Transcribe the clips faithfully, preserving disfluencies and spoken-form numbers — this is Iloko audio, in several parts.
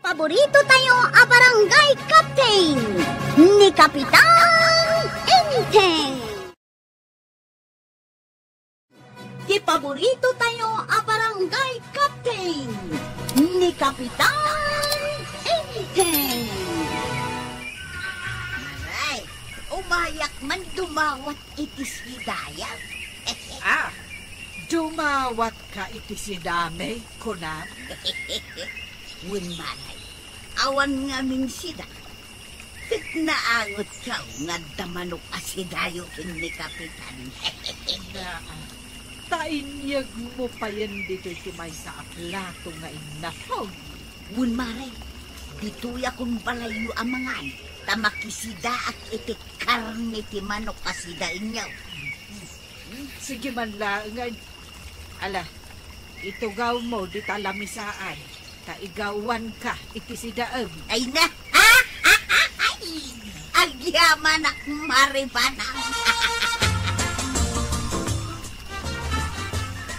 Paborito tayo a barangay captain, ni Kapitan Enteng. Ti paborito tayo a barangay captain, ni Kapitan Enteng. Aray, umayak man dumawat iti sidaya. Ah, dumawat ka iti sidami, kunam? Wen, maray, awan ngamin sida. Ket naangotka nga adda manok a sidayo ken ni Kapitan. Naa, ta inyegmo payen ditoy ti maysa a plato nga innapog. Wen, maray, ditoyakon balayyo a mangan, ta makisidaak iti karne ti manok a sidaenyo. Sige man laengen. Ala, itugawmo dita lamisaan, ta igawanka iti sidaem. Ay na! Agyamanak, Mare Banang.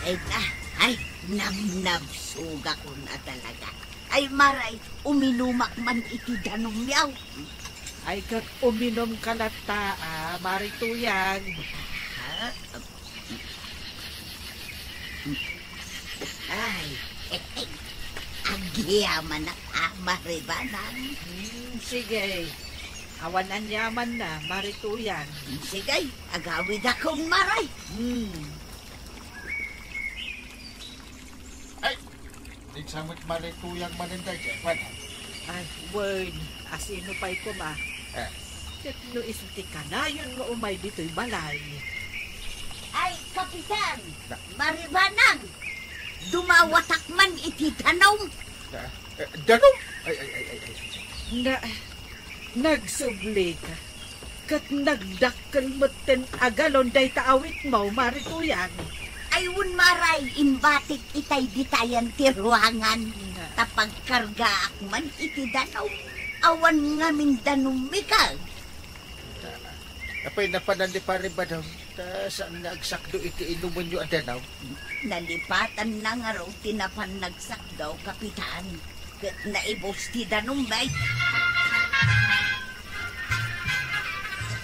Ay na, ay, nabnabsogakon a talaga. Ay, maray, uminumak man iti danumyo. Ay, ket uminumka latta, a, Mare Tuyang. Ah, ay, agyamanak a, Mare Banang. Hmm, sige. Awan aniamanna, Mare Tuyang. Sige, agawidakon, maray. Hmm. Ay, di sa met Mare Tuyang manen daydiay, kuana? Ay, wen, asino pay koma? Eh. Ket no isu ti kanayon nga umay ditoy balay. Ay, Kapitan! Na- Mare Banang! Dumawatak man iti danum! Eh, eh, danum? Ay, ay, ay, ay, ay. Na, nagsubli ka. Ket nagdakkel metten a galon dayta awitmo, Mare Tuyang. Ay, wen, maray, imbatik itay ditayan ti ruangan. Nga. Ta pagkargaak man iti danum, awan ngamin danum, Mika. Apay napanan ni Pare Badong, ta saan nga agsakdo iti inumenyo a danum? Nalipatanna ngarud ti napan nagsakdo, Kapitan, ket naibus ti danum, bay.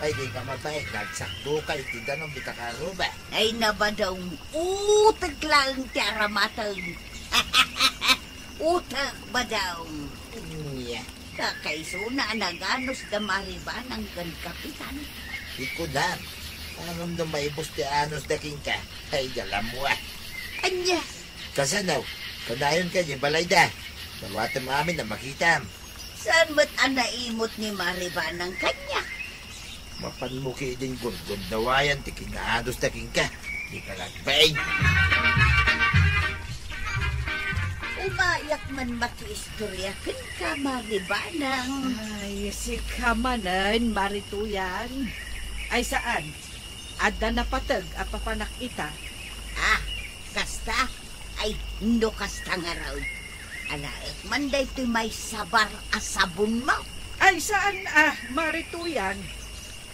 Ay, di ka mabait, nagsakdo ka iti danum, di ka karuba. Ay, nabadong utek laeng ti aramateng. Utek, badong. Nya. Kakaisuna a naganus da Mare Banang ken Kapitan. Di kunam, aram no maibus ti anus da kenka, ay, galamwa. Anya? Kasano? Kanayon ka di balayda. Dawatem amin a makitam. Saan met a naimut ni Mare Banang kaniak? Mapanmo ketdin gundundawayan ti kinaanus da kenka. Di ka nagbain. Umayak man makiistorya kenka, Mare Banang. Ay, sika manen, Mare Tuyang. Ay, saan? Adda napateg a papanak ita? Ah, kasta? Ay, no kasta ngarud, alaek man daytoy maysa bar a sabonmo. Ay, saan a, Mare Tuyang.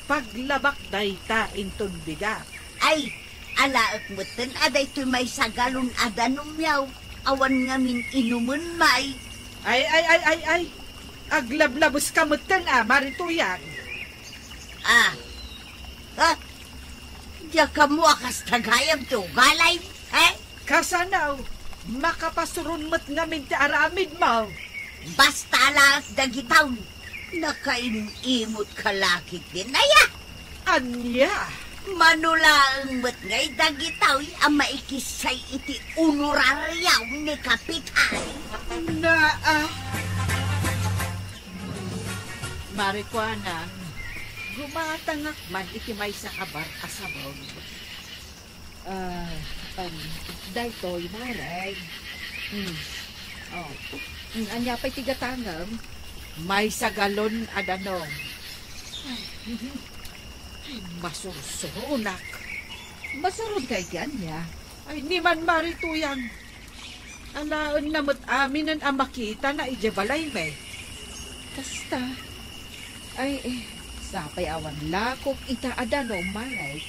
Paglabak dayta inton bigat. Ay, alaek metten a daytoy maysa galon a danumyo. Awan ngamin inumen, may. Ay, ay, ay, ay, ay. Aglablabeska metten a, Mare Tuyang. Ah. Ha? Diak ammo a kasta gayam ti ugalay, eh? Kasano? Makapasuron met ngamin ti aramidmo. Basta laeng dagitoy, nakaim-imot ka la ketdin, aya? Ania? Mano laeng met ngay dagitoy a maikissay iti honorario ni Kapitan. Naa. Mare Kuanang, gumatangak man iti maysa a bar a sabon. Ah, um, daytoy, Mare. Hmm. Oh. Hmm, ania pay ti gatangem? Maysa galon a danum. Ay, mhm. Ay, masursuronak. Masuronka iti ania? Ay, ni man, Mare Tuyang. Alaenna met aminen a makitana idiay balaymi. Kasta. Ay, eh, sapay awan lakok ita a danum, Mare.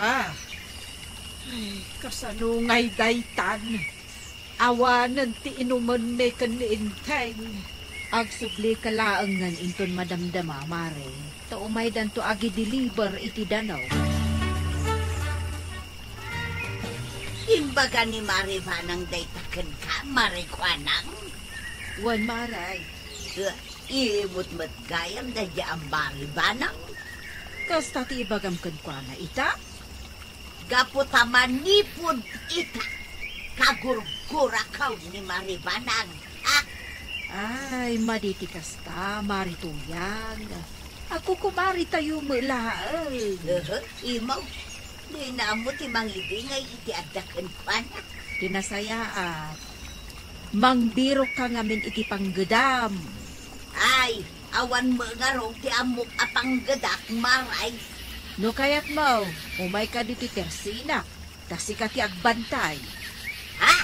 Ha? Ay, kasano ngay daytan? Awanen ti inumenmi ken ni Enteng. Agsublika laengen inton madamdama, Mare, ta umaydanto agi-deliver iti danum. Imbaga ni Mare Banang dayta kenka, Mare Kuanang? Wen, Mare. Eh, imut met gayam daydiay a Mare Banang? Kasta ti ibagam kenkuana ita? Gapu ta manipud ita, kagurgurakaw ni Mare Banang. Ah! Ay, madi ti kasta, Mare Tuyang. Agkukumaritayo met laeng. Aha, imaw. Dina ammo ti mangibingay iti adda kenkuana. Ti nasayaat, mangbirokka ngamin iti panggedam. Ay, awan met ngarud ti ammok a panggedak, Mare. No kayatmo, umayka ditoy tersinak, ta sika ti agbantay. Ha?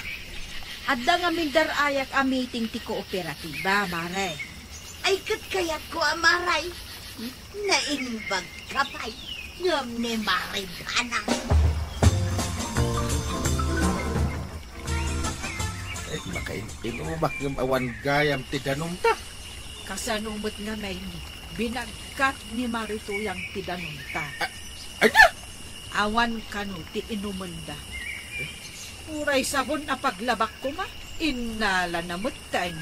Adda ngamin dar-ayak a meeting ti kooperatiba, Mare. Ay, ket kayatko a, Mare. Naimbagka pay ngem ni Mare Banang. Ay, makain-inumak ngem awan gayam ti danumta. Kasano met ngamin, binagkat ni Mare Tuyang ti danumta. A-, ania? Awan kano ti inumenda. Uray sabon a paglabak koma, innalana metten.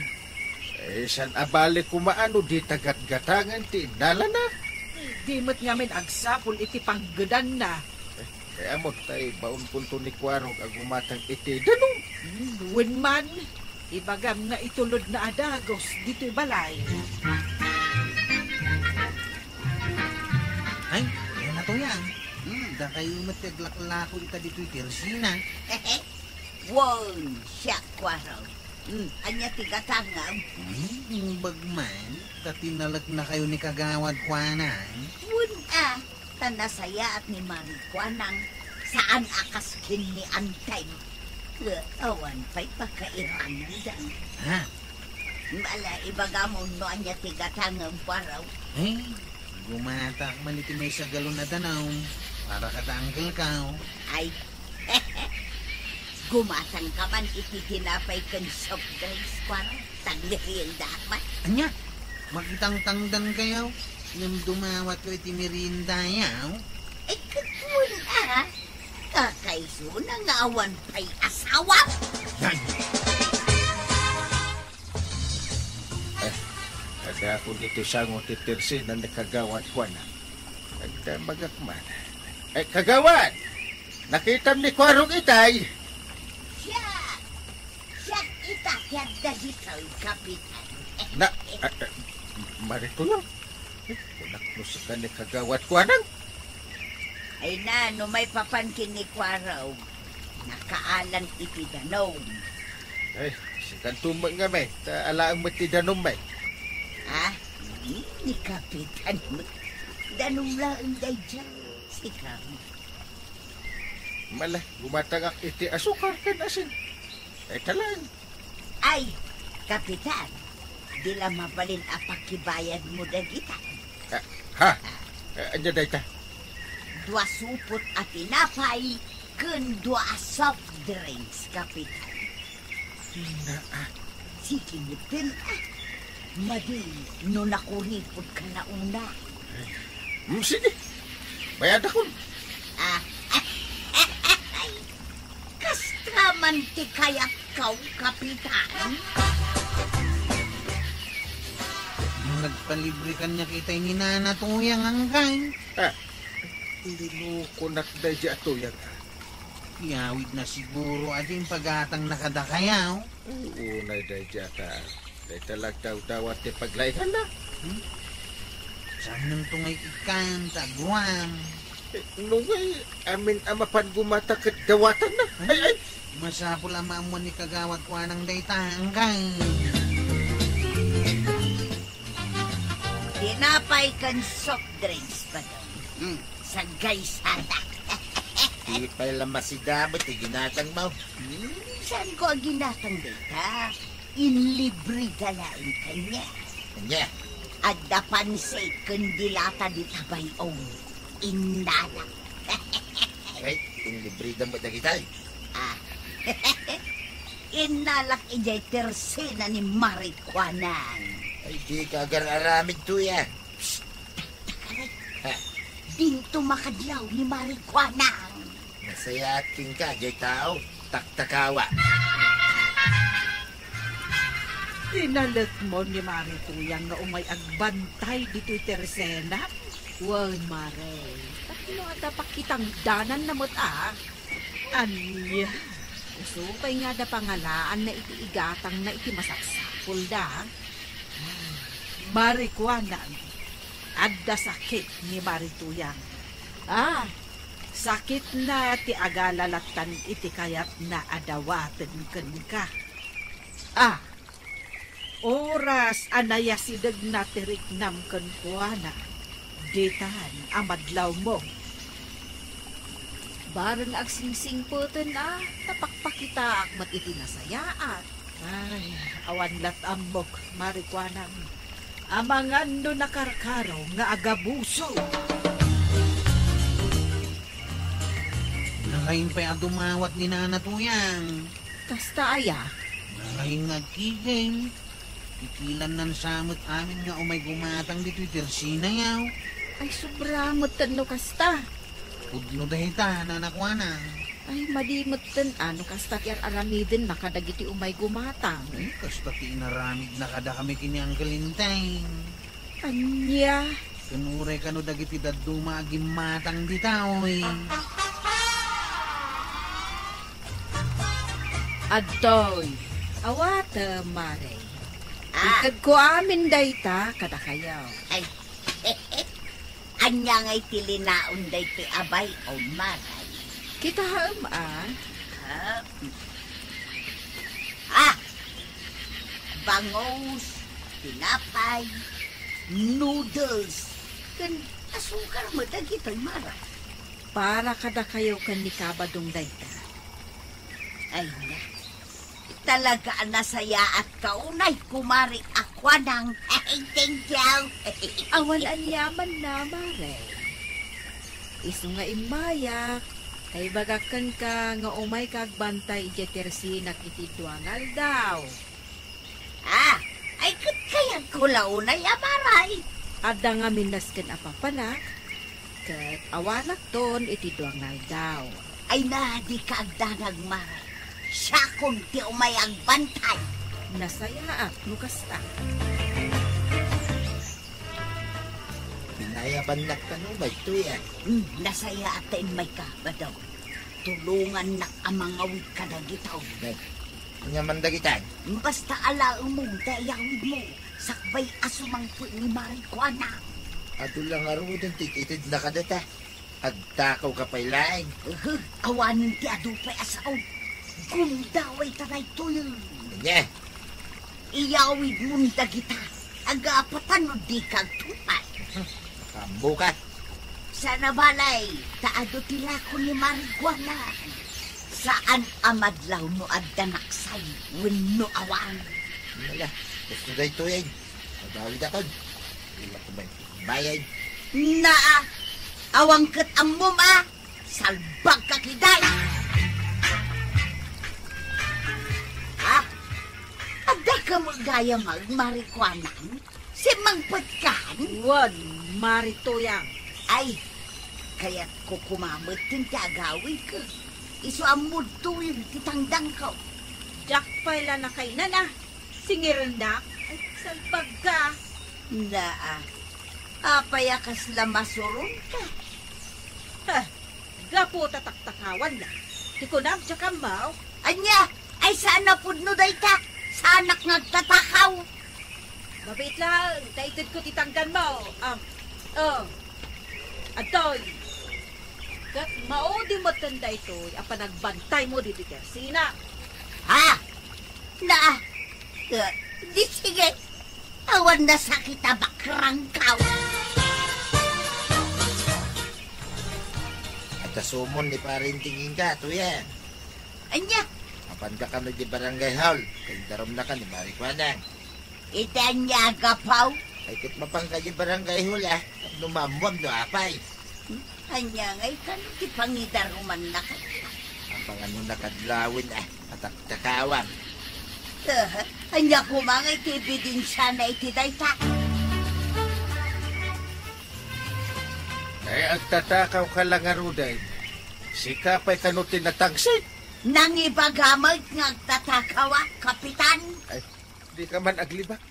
Eh, saan a bale koma no dita gatgatangen ti innalana? Di met ngamin agsapul iti panggedanna. Eh, kayatmo, tay baonkonto ni Kuarog a gumatang iti danum. Hmm, wen man, ibagam nga itulodna a dagus ditoy balay. Ay, Mare Tuyang. Hmm, dakayo met ti aglaklako ita ditoy tersina. Wen, siak, Kuarog. Hmm, ania ti gatangem? Hmm, imbag man, ta tinaleknakayo ni Kagawad Kuanang. Wen a, ta nasayaat ni Mare Kuanang, saan a kas ken ni Enteng. Eh, awan pay pakairananda. Ha? Ala, ibagam no ania ti gatangem, Kuarog. Eh, gumatak man iti maysa galon a danum para kada uncle ko. Ay, gumatangka man iti tinapay ken soft drinks, Kuarog. Tagnakiendaak man. Ania? Makitangtangdankayo? Ngem dumawatyo iti meriendayo? Ay, ket wen a. Kakaisuna nga awan pay asawam? Yan. Eh, adakon ditoy sango ti tersina ni Kagawad Kuanang. Nagdamagak man. Eh, Kagawad! Nakitam ni Kuarog itay? Siak! Siak ita ti adda ditoy, Kapitan. Na, ah, ah, Mare Tuyang, eh, kunak no sika ni Kagawad Kuanang? Ay na, no maipapan ken ni Kuarog, nakaalan iti danum. Ay, sikanto met ngamin, ta alaem met ti danum met. Ah, ni Kapitan met. Danum laeng daydiay, sika. Mala, gumatangak iti asukar ken asin. Ay, talaen. Ay, Kapitan, di la mabalin a pakibayadmo dagita. Ah, ha? Ah, ania dayta? Dua supot a tinapay ken dua a soft drinks, Kapitan. Naa. Sige, metten, ah. Madi no nakuripod ka na una. Hmm, sige. Bayadakon. Ah. Kasta man ti kayatko, Kapitan. Nagpalibre kaniak itay ni Nana Tuyang, angkay. Ah, linukonak daydi a Tuyang, ah. Iyawidna siguro a di impagatangna kadakayo. Ay, unay daydi a ta. Dayta la agdawdawat ti paglainganna. Hmm? Saannanto ngay ikkan ta aguruam. Eh, no ngay, amin a mapan gumata ket dawatanna. Ay, ay! Masapul a maammuan ni Kagawad Kuanang dayta, angkay. Tinapay ken soft drinks, Badong. Hmm. Saggaysada. Di pay la masidamit ti ginatangmo. Hmm, saanko a ginatang dayta? Inlibreda laeng kaniak. Ania? Adda pansit ken dilata dita bay-om. Innala. Ay, inlibreda met dagitay. Ah. Innalak idiay tersena ni Mari Kuanang. Ay, dika agar-aramid, Tuya. Psst! Taktakaway. Ha? Dinto makadlaw ni Mari Kuanang. Nasayaat kenka, diay tao. Taktakawa. Inalekmo ni Mari Tuyang nga umay agbantay ditoy tersena? Wen, Mare. Tapno adda pakitangdananna met a. Ania? Isu pay nga adda pangalaanna iti igatangna iti masaksapulda. Mari Kuanang, adda sakit ni Mari Tuyang. Ah, sakitna ti agalalattan iti kayatna a dawaten kenka. Ah, oras a nayasidegna ti riknam kenkuana, ditan a madlawmo. Bareng agsingsingpeten a, napakpakitaak met iti nasayaat. Ay, awan lat' ammok, Mari Kuanang. Amangan no nakarkaro nga agabuso. Nakain pay a dumawat ni Nana Tuyang. Kasta aya? Nakain nga agkiging. Kikilannan sa met amin nga umay gumatang ditoy tersena, yaw. Ay, sobra metten no kasta. Pudno dayta, Nana Kuanang. Ay, madi metten a no kasta ti ar-aramidenna kadagiti umay gumatang. Ay, kasta ti inaramidna kadakami ken ni Uncle Enteng. Ania? Ken uray kano dagiti dadduma a gimmatang dita, oy. Adtoy. Awatem, Mare. Ah. Itedko amin dayta kadakayo. Ay. Ania ngay ti linaon daytoy a bay-om, Mare? Kitaem a. Ah. Ah! Bangus, tinapay, noodles, ken asukar met dagitoy, Mare. Para kadakayo ken ni Kabadong dayta. Ay na. Talaga a nasayaatka unay, Kumare a Kuanang. Thank you. Awan aniamanna, Mare. Isu nga immayak, ta ibagak kenka nga umayka agbantay idiay tersenak iti dua nga aldaw. Ah, ay ket kayatko la unay a Mare. Adda ngamin nasken a papanak, ket awanakton iti dua nga aldaw. Ay na, dika agdanag, Mare. Siakon ti umay agbantay. Nasayaat no kasta. Pinayabannak kano, Bay Tuyang. Hmm, nasayaat ta immayka, Badong. Tulongannak a mangawid kadagita. Bay, ania man dagitan? Basta alaemon ta iyawidmo, sakbay a sumangpet ni Mari Kuana. Adu la ngaruden ti itedna kadata. Agtakaw ka pay laeng. Uhu, awanen ti adu pay a sao. Gundaway ta daytoyen. Ania? Iyawidmon dagita. Agapatan no dika agtungpal. Makaammo ka. Saan a balay, ta adu ti lako ni Mari Kuana. Saan a madlaw no adda naksay wenno awan. Ala, gusto daytoyen. Madawidakon. Ila ko man. Bayad. Naa, awan ket ammom a, salbag ka kiday. Ha? Adda ka met gayam a, Mari Kuana? Simmangpet kan? Wen, Mari Tuyang. Ay, kayatko koma metten ti agawidko. Isu a mudtoyen ti tangdanko. Diak pay la nakainan a. Singirendak? Ay, salbag ka. Naa. Apay a kasla masuronka? Ha, gapu ta taktakawanna. Ti kunam, diak ammo. Ania? Ay, saan a pudno dayta? Saanak nga agtatakaw? Mabiit laeng, ta itedko ti tangdanmo. Am, oh. Adtoy. Ket maudi metten daytoy a panagbantaymo ditoy tersena. Ha? Na, eh, di sige. Awan nasakit a bakrangkaw. Adda sumon ni Pare Inting kenka, Tuyang. Ania? Mapanka kano di barangay hall, ket indarumnaka ni Mari Kuana. Iti ania a gapu? Ay, ket mapanka di barangay hall, a. Tapno maammuam no apay. Hmm? Ania ngay kano ti pangidarumanna kaniak? Amangan no nakadlawen, a, a taktakawam. Anya koma nga iti ebidensiana iti dayta? Ay, agtatakaw ka la ngaruden. Sika pay kano ti natangsit? Nangibaga met nga agtatakawak, Kapitan. Ay, di ka man aglibak.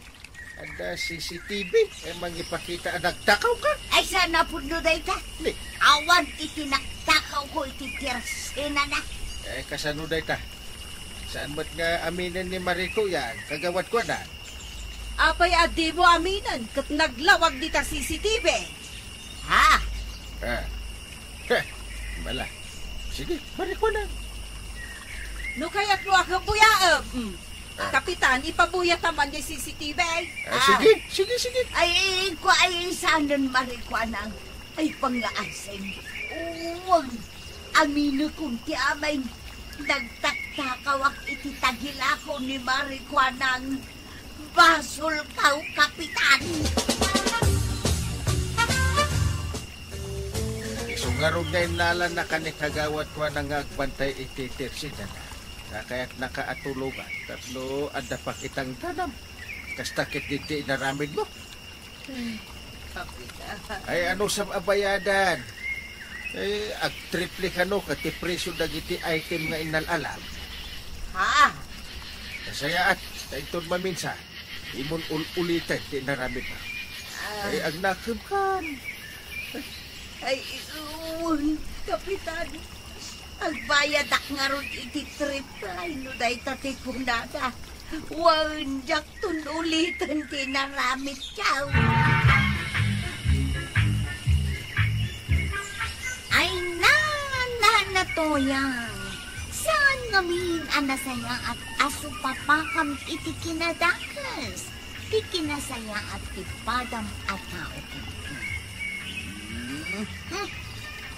Adda C C T V, ay mangipakita a nagtakaw ka. Ay, saan a pudno dayta? Ni? Awan iti nagtakaw ko iti tersenana. Ay, kasano dayta? Saan met nga aminen ni Mariko yan, kagawad ko na? Apay a dimo aminen ket naglawag dita C C T V? Ha? Ah. Heh, bala. Sige, Mariko na. No kayatmo a kabuyaem, mm. Ah. Kapitan, ipabuyata man diay C C T V. Ah, ah, sige, sige, sige. Ay, kua, ay, saanen, Mariko, anang. Ay, pangngaasim. Wen, aminekon ti amin. Nagtaktakawak iti tagilako ni Mariko, anang. Basolkaw, Kapitan. Isu ngarud nga innalana ken ni kagawad ko a nang agbantay iti tersenana. Kakayatnaka a tulongan tapno adda pakitang danam. Kasta ketdi ti inaramidmo. Ay, Kapitan. Ay, ano sa abayadan? Eh, agtriple kano ket ti presio dagiti item nga innal-alam. Ha? Nasayaat, ta inton maminsan, imon ul-uliten ti inaramidmo. Ah. Ay, agnakem kan. Ay, wen, Kapitan. Agbayadak ngarud iti triple no dayta ti kunada. Wen, diakton uliten ti inaramidko. Ay, na, na, na, Toyang. Saan ngamin a nasayaat a supapakam iti kinadakes ti kinasayaat ti padam a tao kenka. Hmm.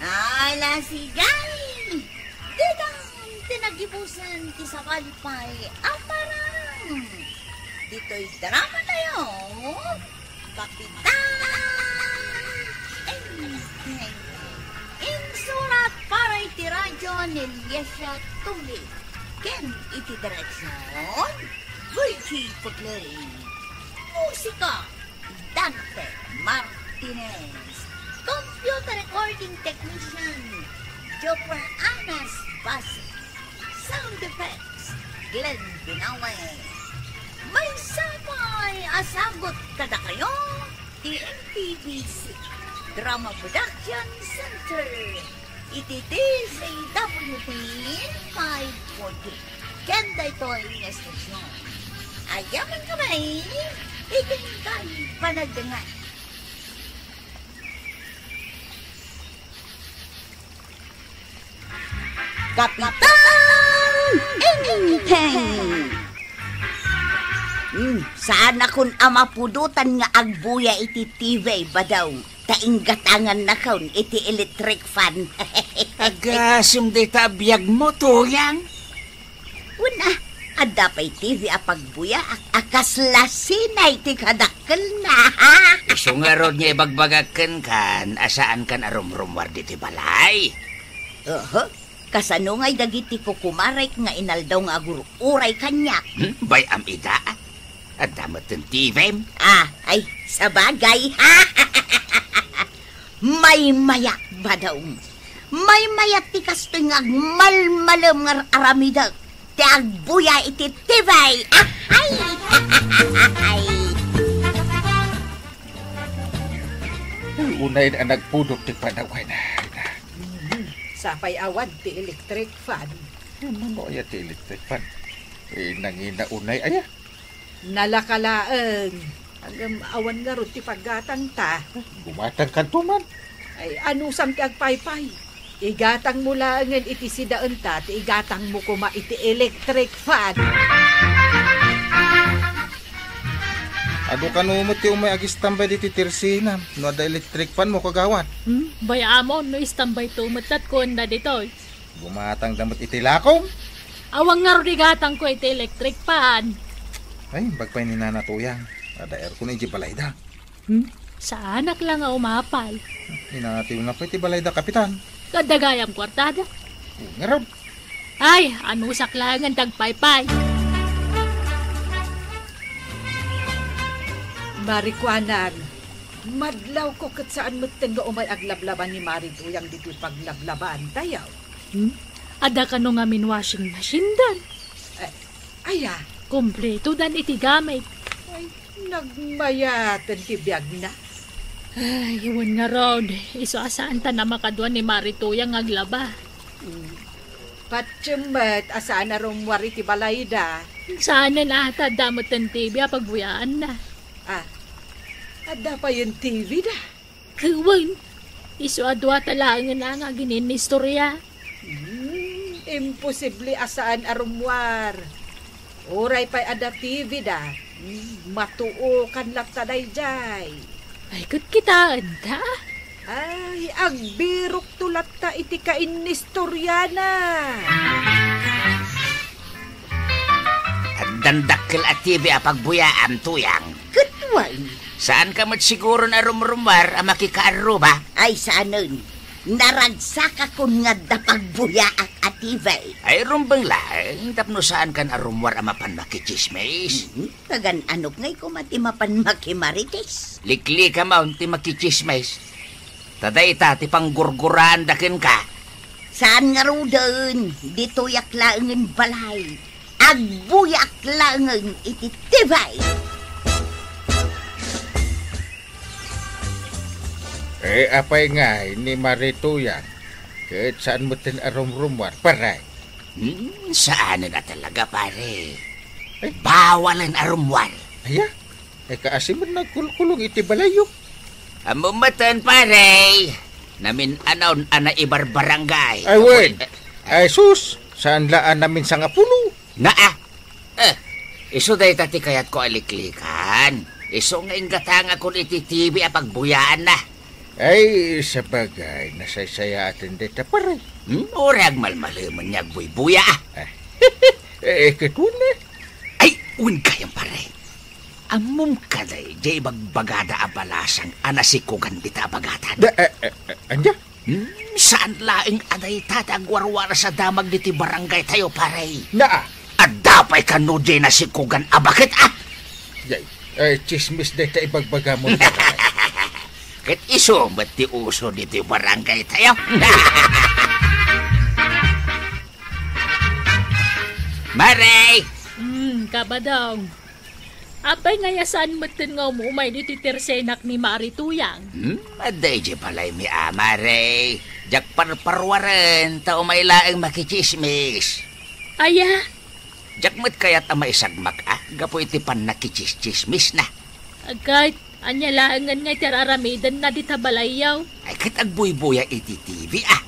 Ala, sigay! Didam ti nagibusen ti sapalpay a parang. Ditoy dramatayo, Kapitan Enteng. Insurat para iti radyo ni Liesia Tuli. Ken iti direksion, Virgie Putleri. Musika, Dante Martinez. Computer recording technician, Joper Anas Basi. Sound effects, Glenn Binawe. Maysa pay a sagut kadakayo ti M P B C Drama Production Center iti D Z W P five forty. Ken daytoy nga estasion, ayaben kami iti inkay panagdengngeg. Kapitan Enteng! Hmm, saanakon a mapudotan nga agbuya iti T V, Badong, ta inggatangannakon iti electric fan. Agasem dayta a biagmo, Toyang. Wen a, adda pay T V a pagbuyaak a kasla sinay ti kadakkelna. Isu ngarud nga ibagbagak kenkan a saankan a rumrummuar ditoy balay. Oho, kasano ngay dagiti kukumarek nga inaldaw nga agur-uray kaniak? Hmm, bay-am ida. Adda metten T V-m. Ah, ay, sabagay. Maymayak, Badong. Maymayat ti kastoy nga agmalmalem nga ar-aramidek ti agbuya iti T V. Ahay! Ay, unay a nagpudot ti panaway na. Sapay awan ti electric fan. Mano aya ti electric fan? Eh, nangina unay aya? Nalaka laeng. Ngem awan ngarud ti paggatangta. Gumatangkanto man. Ay, anusam ti agpaypay? Igatangmo laengen iti sidaenta ti igatangmo koma iti electric fan. Adu kano met ti umay agistambay ditoy tersenam no adda electric fan mo, kagawad? Hmm? Bay-amon no istambay to met ket kuenda ditoy. Gumatangda met iti lakom. Awan ngarud igatangko iti electric fan. Ay, imbag pay ni Nana Toyang. Adda aircon idiay balayda. Hmm? Saanak la nga umapay. Inatiwna pay ti balayda, Kapitan. Adda gayam kuartada. O, ngarud. Ay, anusak laengen ti agpaypay. Pare, kuanak, madlawko ket saan metten nga umay aglablaba ni Mari Tuyang ditoy paglablabaantayo. Hmm? Adda kano ngamin washing machine dan? Eh, aya? Kompleto dan iti gamit. Ay, nagmayaten ti biagna. Ay, wen ngarud, isu a saan ta a makadua ni Mari Tuyang nga aglaba. Hmm. Patiem met a saan a rummuar iti balayda. Saanen a ta adda metten T V a pagbuyaanna. Ah, adda payen T V da? Wen, isu a duata laengen a nga agin-inistorya. Hmm, imposible a saan a rummuar. Uray pay adda T V da, hmm, matuokan latta daydiay. Ay, ket kitaenta. Ay, agbirokto latta iti kainnistoryana. Addan dakkel a T V a pagbuyaam, Tuyang. Ket wen. Saanka met siguron a rumrummuar a makikaarruba? Ay, saanen. Naragsakakon nga adda pagbuyaak a T V. Ay, rumbeng laeng tapno saankan a rummuar a mapan makitsismis. Hmm, kagan-anok ngay koma ti mapan makimarites. Liklikam ti makitsismis. Ta dayta ti panggurguraanda kenka. Saan ngaruden, ditoyak laengen balay. Agbuyak laengen iti T V. Eh, apay ngay ni Mari Tuyang? Ket saan metten a rumrummuar, pare? Hmm, saanen a talaga, pare. Eh? Bawalen a rummuar. Aya? Eh, kaasi met nagkulkulong iti balayyo. Ammom metten, pare. Namin-anon a naibarbarangay. Ay, wen. Eh, Ay, sus, saan la a namin sangapulo? Naa. Eh, isu dayta ti kayatko a liklikan. Isu nga inggatangakon iti T V a pagbuyaanna. Ay, sabagay, nasaysayaaten dayta, pare. Hmm, uray agmalmalemen nga agbuybuya, ah. Eh, ket wen, eh. Ay, wen gayam, pare. Ammom kadi, diay ibagbagada a balasang a nasikogan dita a bagatan? Da, eh, eh, eh, ania? Hmm, saan laeng a dayta ti agwarwaras a damag diti barangaytayo, pare. Naa. Adda pay kano diay nasikogan a baket, ah? Yay, eh, tsismis dayta ibagbagamo, pare. Ket isu met ti uso diti barangaytayo. Mare! Hmm, Kabadong. Apay nga aya saan metten nga umumay ditoy tersenak ni Mari Tuyang? Hmm, adda idiay balaymi a, Mare. Diak parparuaren, ta umay laeng makitsismis. Aya? Diak met kayat a maisagmak a, gapu iti pannakitsismisna. Agayt, ania laengen nga iti ar-aramidenna dita balayyo? Ay, ket agbuybuya iti T V, ah.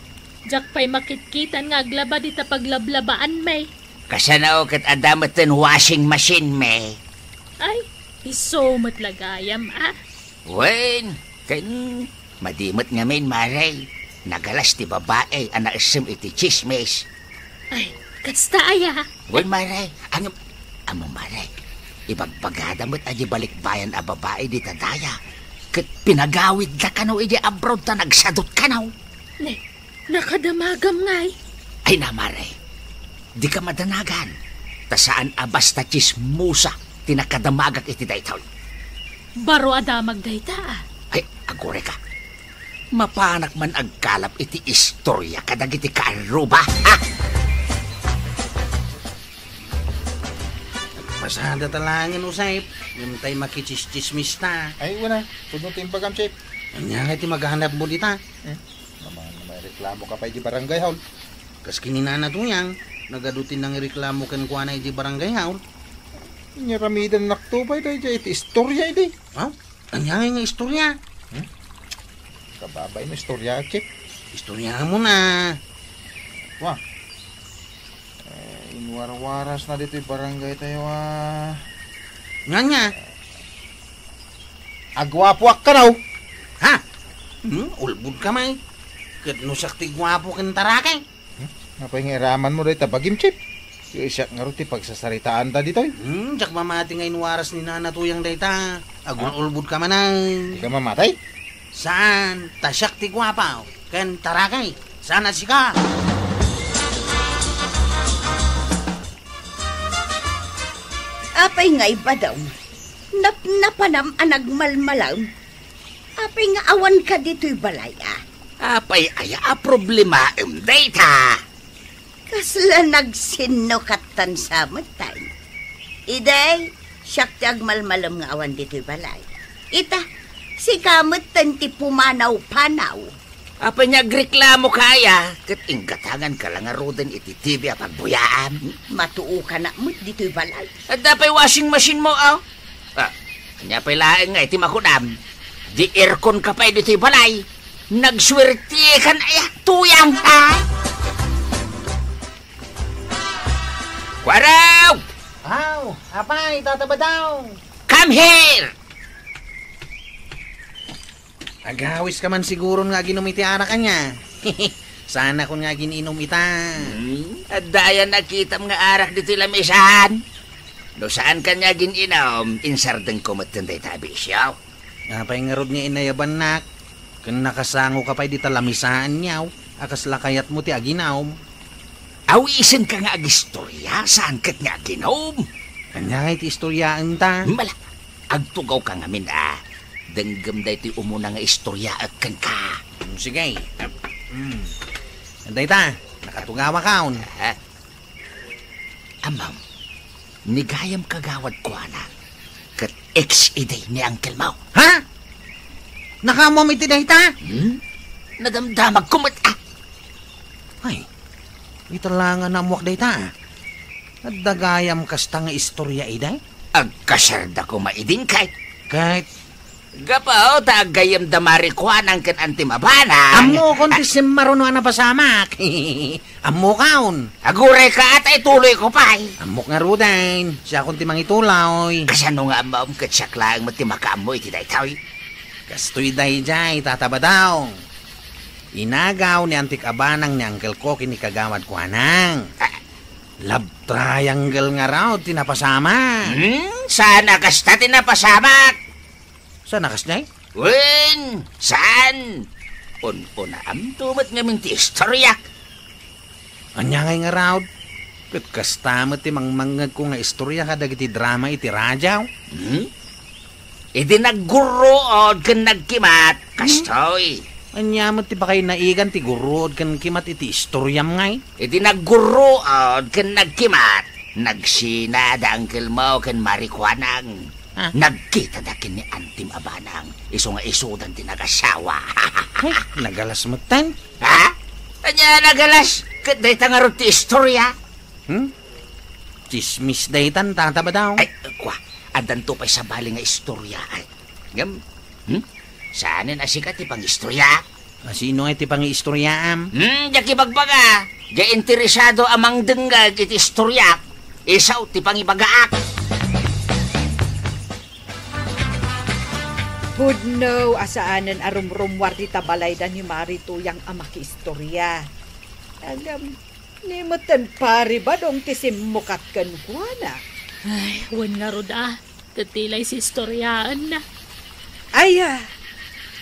Diak pay makitkitan nga aglaba dita paglablabaanmi. Kasano ket adda metten washing machine mi? Ay, isu met la gayam, ah. Wen, ken madi met ngamin, Mare. Nagalas ti babai a naessem iti tsismis. Ay, kasta aya? Wen, Mare. Ngem, ammom, Mare. Ibagbagada met a di balikbayan a babai dita daya. Ket pinagawidda kano idiay abroad ta nagsadut kano. Ne, Nakadamagam ngay. Ay, na, Mare. Dika madanagan. Ta saan a basta tsismosa ti nakadamagak iti daytoy. Baro a damag dayta, ah. Ay, agurayka. Mapanak man agkalap iti istoria kadagiti kaarruba. Ah! Pasada ta laengen, Usep. Ngem tay makitsistsismis ta. Ay, wen a. Pudno ti imbagam, Chef. Ania ngay ti maganapmo dita? Hmm? Naman, maireklamo ka pay di barangay hall. Kas ken ni Nana Tuyang, nagadu ti nangireklamo kenkuana iti barangay hall. Inyaramidannak to pay daydiay iti istorya idi. Aw, ania nga istorya? Hmm? Kababay no istorya, Chip. Istorya mo na. Wa. Eh, inwarwaras na ditoy barangay tayo, ah. Nga nga? Aguapoak kanaw. Ha? Hmm? Ulbod ka, may. Ket no siak ti guapo ken tarakay. Hmm? Apay nga iraman mo dayta bagim, Chip? Siak ngarud ti pagsasaritaan ta ditoy. Hmm, diak mamati nga inwaras ni Nana Tuyang dayta. Agul-ulbod ka man ay. Di ka mamatay? Saan? Ta siak ti guapo ken tarakay. Saan a sika? Apay nga ibadaw? Napnapanam a nagmalmalam? Apay nga awanka ditoy balay, a? Apay aya a problemaem dayta? Kasla nagsinno kattan sa metten. Idi, siak ti agmalmalam nga awan ditoy balay. Ita, sika metten ti pumanaw-panaw. Apay nga agreklamo ka aya, ket inggatangan ka la ngaruden iti T V a pagbuyaam? Matuokanak met ditoy balay. Adda pay washing machine mo, aw? Ah, ania pay laeng nga iti makunam? Di aircon ka pay ditoy balay. Nagsuertikan aya, Tuyang, ha? Kuarog! Aw, apay, Tata Badong! Come here! Agawis ka man siguron nga aginum iti arak ania. Saan akon nga agin-inum ita. Hmm, adda aya nakitam nga arak ditoy lamisan? No saan ka nga agin-inum, insardengko metten dayta a bisio. Apay ngarud nga inayabannak? Ken nakasango ka pay dita lamisan ania, a kasla kayatmo ti aginum. Awisenka nga agistorya, saan ket nga aginum. Ania ngay ti istoryaenta? Mala, agtugawka ngamin a denggem daytoy umuna nga istoryaek kenka. Hmm, sige. Hmm. Dayta, nakatugawakon. Ah. Ammom, ni gayam kagawad kuana, ket ex idi ni uncle mo. Ha? Nakaammom iti dayta? Hmm? Nadamdamagko met, ah. Ay, ita la nga naammoak dayta, ah. Adda gayam kasta nga istorya idi? Agkasarda koma idin, kay. Ket Gapu ta aggayemda Mari Kuanang ken Antim a Banang. Ammokon ti simmaruno a napasamak. Ammokon. Agurayka ta ituloyko pay. Ammok ngaruden. Siakon ti mangituloy. Kasano nga ammom ket siak laeng met ti makaammo iti daytoy? Kastoy daydiay, Tata Badong. Inagaw ni Antik a Banang ni Uncle Koki ni Kagawad Kuanang. Ah. Love triangle ngarud ti napasamak. Hmm, saan a kasta ti napasamak? Saan a kasdiay? Wen, saan? Un-unaamto met ngamin ti istoryak. Ania ngay ngarud? Ket kasta met ti mangmangngegko nga istorya kadagiti drama iti radio. Hmm? Idi naggurruod ken nagkimat, hmm? Kastoy. Ania met ti pakainaigan ti gurruod ken kimat iti istoryam ngay? Idi naggurruod ken nagkimat, nagsina da Uncle Mo ken Mari Kuanang. Ah. Nagkitada ken ni Antim a Banang, isu nga isudan ti nagasawa. Ay, nagalas metten. Ha? Ania nagalas? Ket dayta ngarud ti istorya. Hmm? Tsismis daytan, Tata Badong. Ay, kua, addanto pay sabali nga istorya, ay. Ngem, hmm? Saanen a sika ti pangistorya? A, sino ngay ti pangiistoryaam? Hmm, diak ibagbaga. Diak interesado a mangdengngeg iti istoryak. Isu ti pangibagaak. Pudno a saanen a rumrummuar dita balayda ni Mari Tuyang a makiistorya. Ngem, ni metten Pari Badong ti simmukat kenkuana. Ay, wen ngarud a. Ket ti la isistoriaenna. Aya!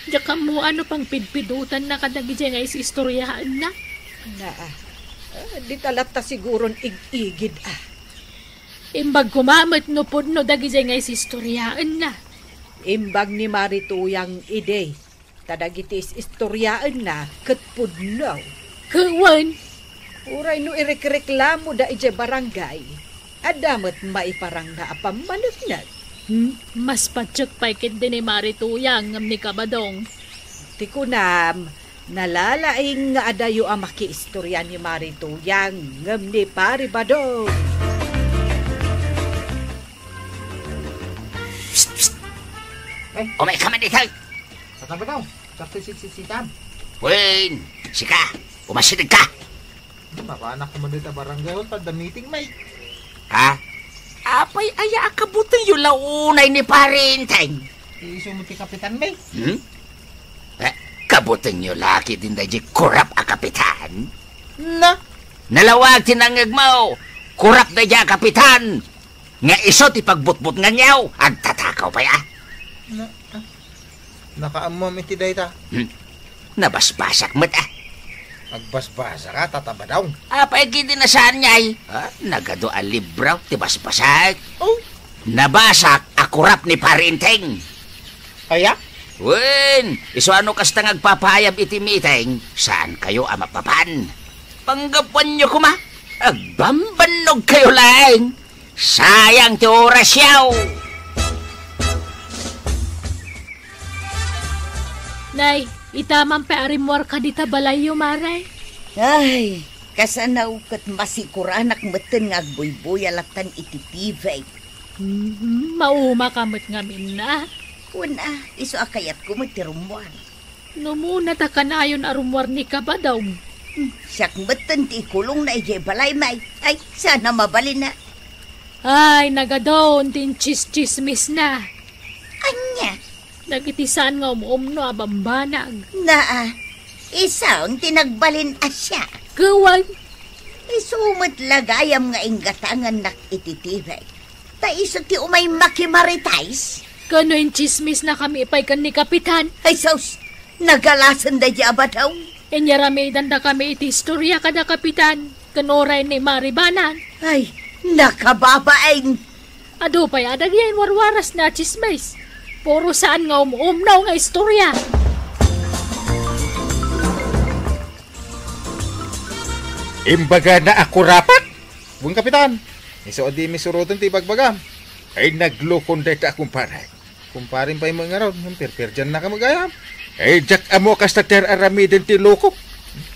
Diak ammo no pangpidpidotanna kadagiti nga isistoriaenna. Naa, ah, dita latta siguron ig-igid, ah. Imbag koma met no pudno dagiti nga isistoriaenna. Imbag ni Mari Tuyang idi. Ta dagiti is-istoriaenna ket pudno. Ket wen? Uray no irekreklamoda idiay barangay, adda met maiparangna a pammaneknek. Hmm, mas patiek pay ketdi ni Mari Tuyang ngem ni Kabadong. Ti kunam, nalalaing nga adayo a makiistorya ni Mari Tuyang ngem ni Pari Badong. Psst, psst. Ay. Umay ka man ditoy. Tata Badong, kastoy sitsitsitam. Wen, sika, umasideg ka. Mapanak naman dita barangay hall, ta adda meeting, may. Ha? Apay aya a kabutengyo la unay ni Pari Enteng? Isu mo ti kapitan, may. Hmm? Eh, kabutengyo la ketdin daydiay korap a kapitan? Na? Nalawag ti nangngegmo, korap daydiay a kapitan. Nga isu ti pagbutbutnganyo, agtatakaw pay, a? Na, ah, nakaammom iti dayta? Hmm. Nabasbasak met, a? Agbasbasak a, Tata Badong? Apay ketdi a saan ngay? Ha? Nagadu a libro ti basbasak. Oh. Nabasak a kurap ni Pari Enteng. Aya? Wen, isu a no kasta nga agpapaayab iti meeting, saankayo a mapapan. Panggapuanyo koma, agbambannogkayo laeng. Sayang ti orasyo. Nay, ita man pay a rimmuarka dita balayyo, Mare. Ay, kasano ket masikuranak metten nga agbuybuya lattan iti T V. Mhm, maumaka met ngamin na. Wen a, isu a kayatko met ti rummuar. No umuna ta kanayon a rummuar ni Kabadong. Hmm, siak metten ti ikulongna idiay balay, May. Ay, saan a mabalin a. Ay, nagadun ti intsistsismisna. Ania? Dagiti saan nga um-umno a bambanag. Naa, isun ti nagbalin a siak. Ket wen? Isu met la gayam nga inggatangannak iti T V. Ta isu ti umay makimaritize. Ket no intsismisnakami pay ken ni Kapitan? Ay sus, nagalasen daydi a badaw. Inyaramidandakami iti istoria kada Kapitan, ken uray ni Maribanan. Ay, nakababain. Adu pay a dagiti warwarasna a tsismis. Puro saan nga um-umno nga istoria. Imbagana a kurapak? Wen, Kapitan. Isu a dimi suroten ti ibagbagam. Ay, naglukon dayta a kumpare. Kumparim pay met ngarud, ngem perperdiannaka met gayam. Ay, diak ammo kasta ti ar-aramiden ti loko.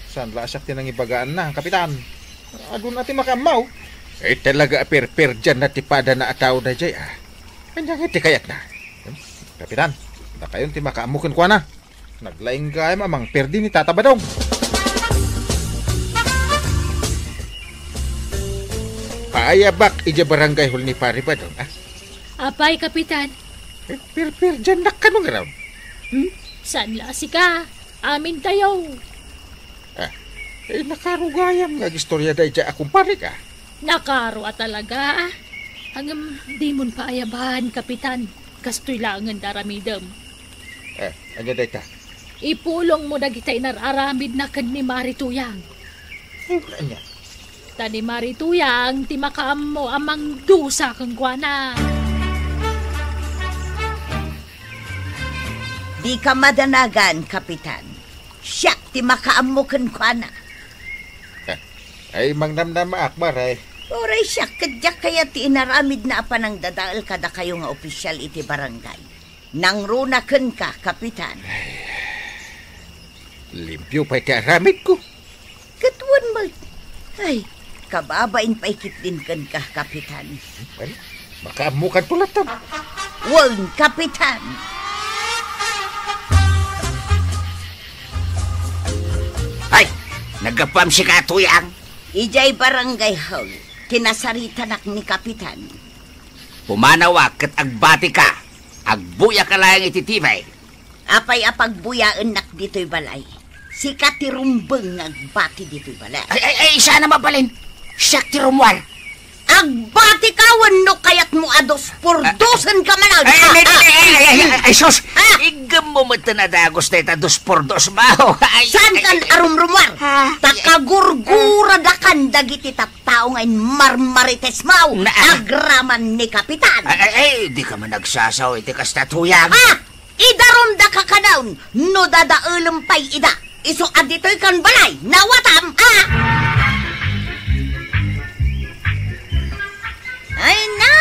Saan la a siak ti nangibagaanna, Kapitan? Aduna ti makaammo. Ay, talaga a perperdianna ti padana a tao daydiay, a. Ania ngay ti kayatna? Hmm? Kapitan, dakayon ti makaammo kenkuana. Naglaing gayam a mangperdi ni Tata Badong. Paayabak idiay barangay hall ni Pari Badong, a. Apay, Kapitan? Eh, perperdiannak kano ngarud? Hmm? Saan la a sika? Amintayo. A, eh, nakaro gayam nga agistorya daydiay a kumparek, a. Nakaro a talaga, a. Ngem dimon paayaban, Kapitan. Kastoy laengen ti aramidem. Eh, ania dayta? Ipulongmo dagiti inar-aramidna ken ni Mari Tuyang. Ay, ania? Ta ni Mari Tuyang ti makaammo a mangdusa kenkuana. Dika madanagan, Kapitan. Siak ti makaammo kenkuana. Eh, ay, mangnamnamaak, Mare. Uray siak, ket diak kayat ti inaramidna a panangdadael kadakayo nga opisial iti barangay. Nangruna kenka, Kapitan. Limpio pay ti aramidko. Ket wen met. Ay, kababain pay ketdin kenka, Kapitan. Ay, makaammokanto latta. Wen, Kapitan. Ay, naggapuam sika, Tuyang. Idiay barangay hall, kinasaritanak ni Kapitan. Pumanawak ket agbatika. Agbuyaka laeng iti T V. Apay a pagbuyaennak ditoy balay? Sika ti rumbeng nga agbati ditoy balay. Ay, ay, ay, saan a mabalin? Siak ti rummuar. Agbatika wenno kayatmo a dos por dosen ka man, ay, ay, ay, ay, ay, ay, ay, ay, sus! Ah! Iggemmo met a dagus dayta dos por dos, bao. Ay, saan ay, kan ay, arumrumuar? Ah, ta ay, kagurguradakan dagiti tattao nga inmarmaritesmo, na, ah, agraman ni Kapitan. Ay, ay, ay, di ka man agsasao iti kasta, Tuyang. Ah! Idarumda ka kadon no dadaelem pay ida. Isu a ditoy kan balay, nawatam, a! Ay na,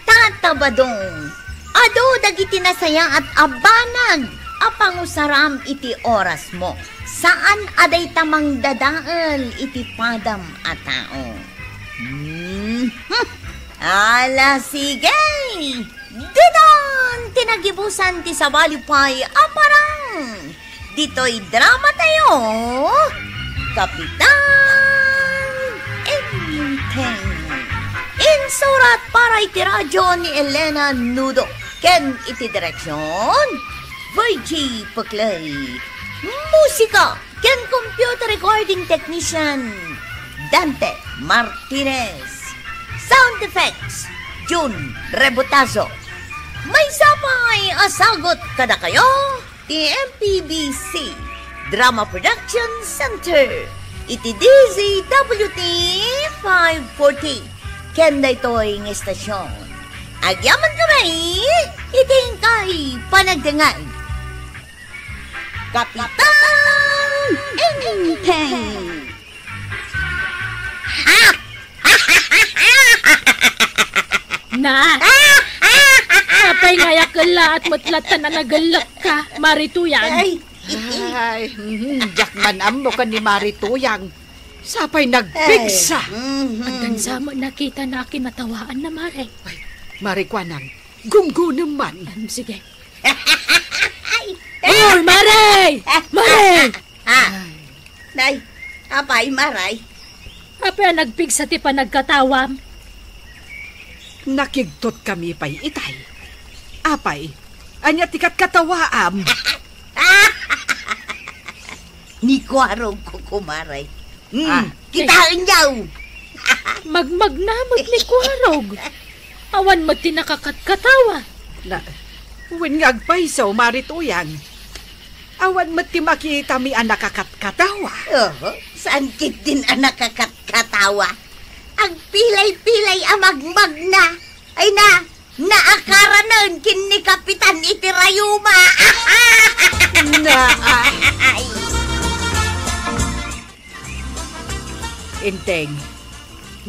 Tata Badong, adu dagiti nasayaat a banag a pangusaram iti orasmo. Saan a dayta mangdadael iti padam a tao. Hmm. Ala, sige! Ditan ti nagibusan ti sabali pay a parang ditoy drama tayo, Kapitan Enteng. Insurat para iti radyo ni Elena Nudo ken iti direksyon, Virgie Peclay. Musika ken computer recording technician, Dante Martinez. Sound effects, Jun Rebotazo. Maysa pay a sagut kadakayo ti M P B C Drama Production Center iti D Z W T five forty. Ken daytoy nga estasyon, Agyamankami iti inkay panagdengngeg. Kapitan Enteng. Ah! Na, apay nga ayakellaat met latta a nagellekka, Mari Tuyang? Ay, Ay, mhm, diak man ammo ken ni Mari Tuyang. Sapay nagpigsa. Mhm. Addan sa met nakitana a kinatawaanna, Mare. Ay, Mari Kuanang, gumgunem man. Em, sige. Oy, Mare! Mare! Ah, nay, apay, Maray? Apay a nagpigsa ti panagkatawam? Nakigtot kami pay itay. Apay, ania ti katkatawaam? Ni Kuarog ko, kumare. Hmm, Ah. Kitaenyo! Magmagna met ni Kuarog. Awan met ti nakakatkatawa. Na, wen nga agpayso, Mari Tuyang. Awan met ti makitami a nakakatkatawa. Oho, saan ketdin a nakakatkatawa? Agpilay-pilay a magmagna. Ay na, naakaranen ken ni Kapitan iti rayuma. Na, ah. Enteng,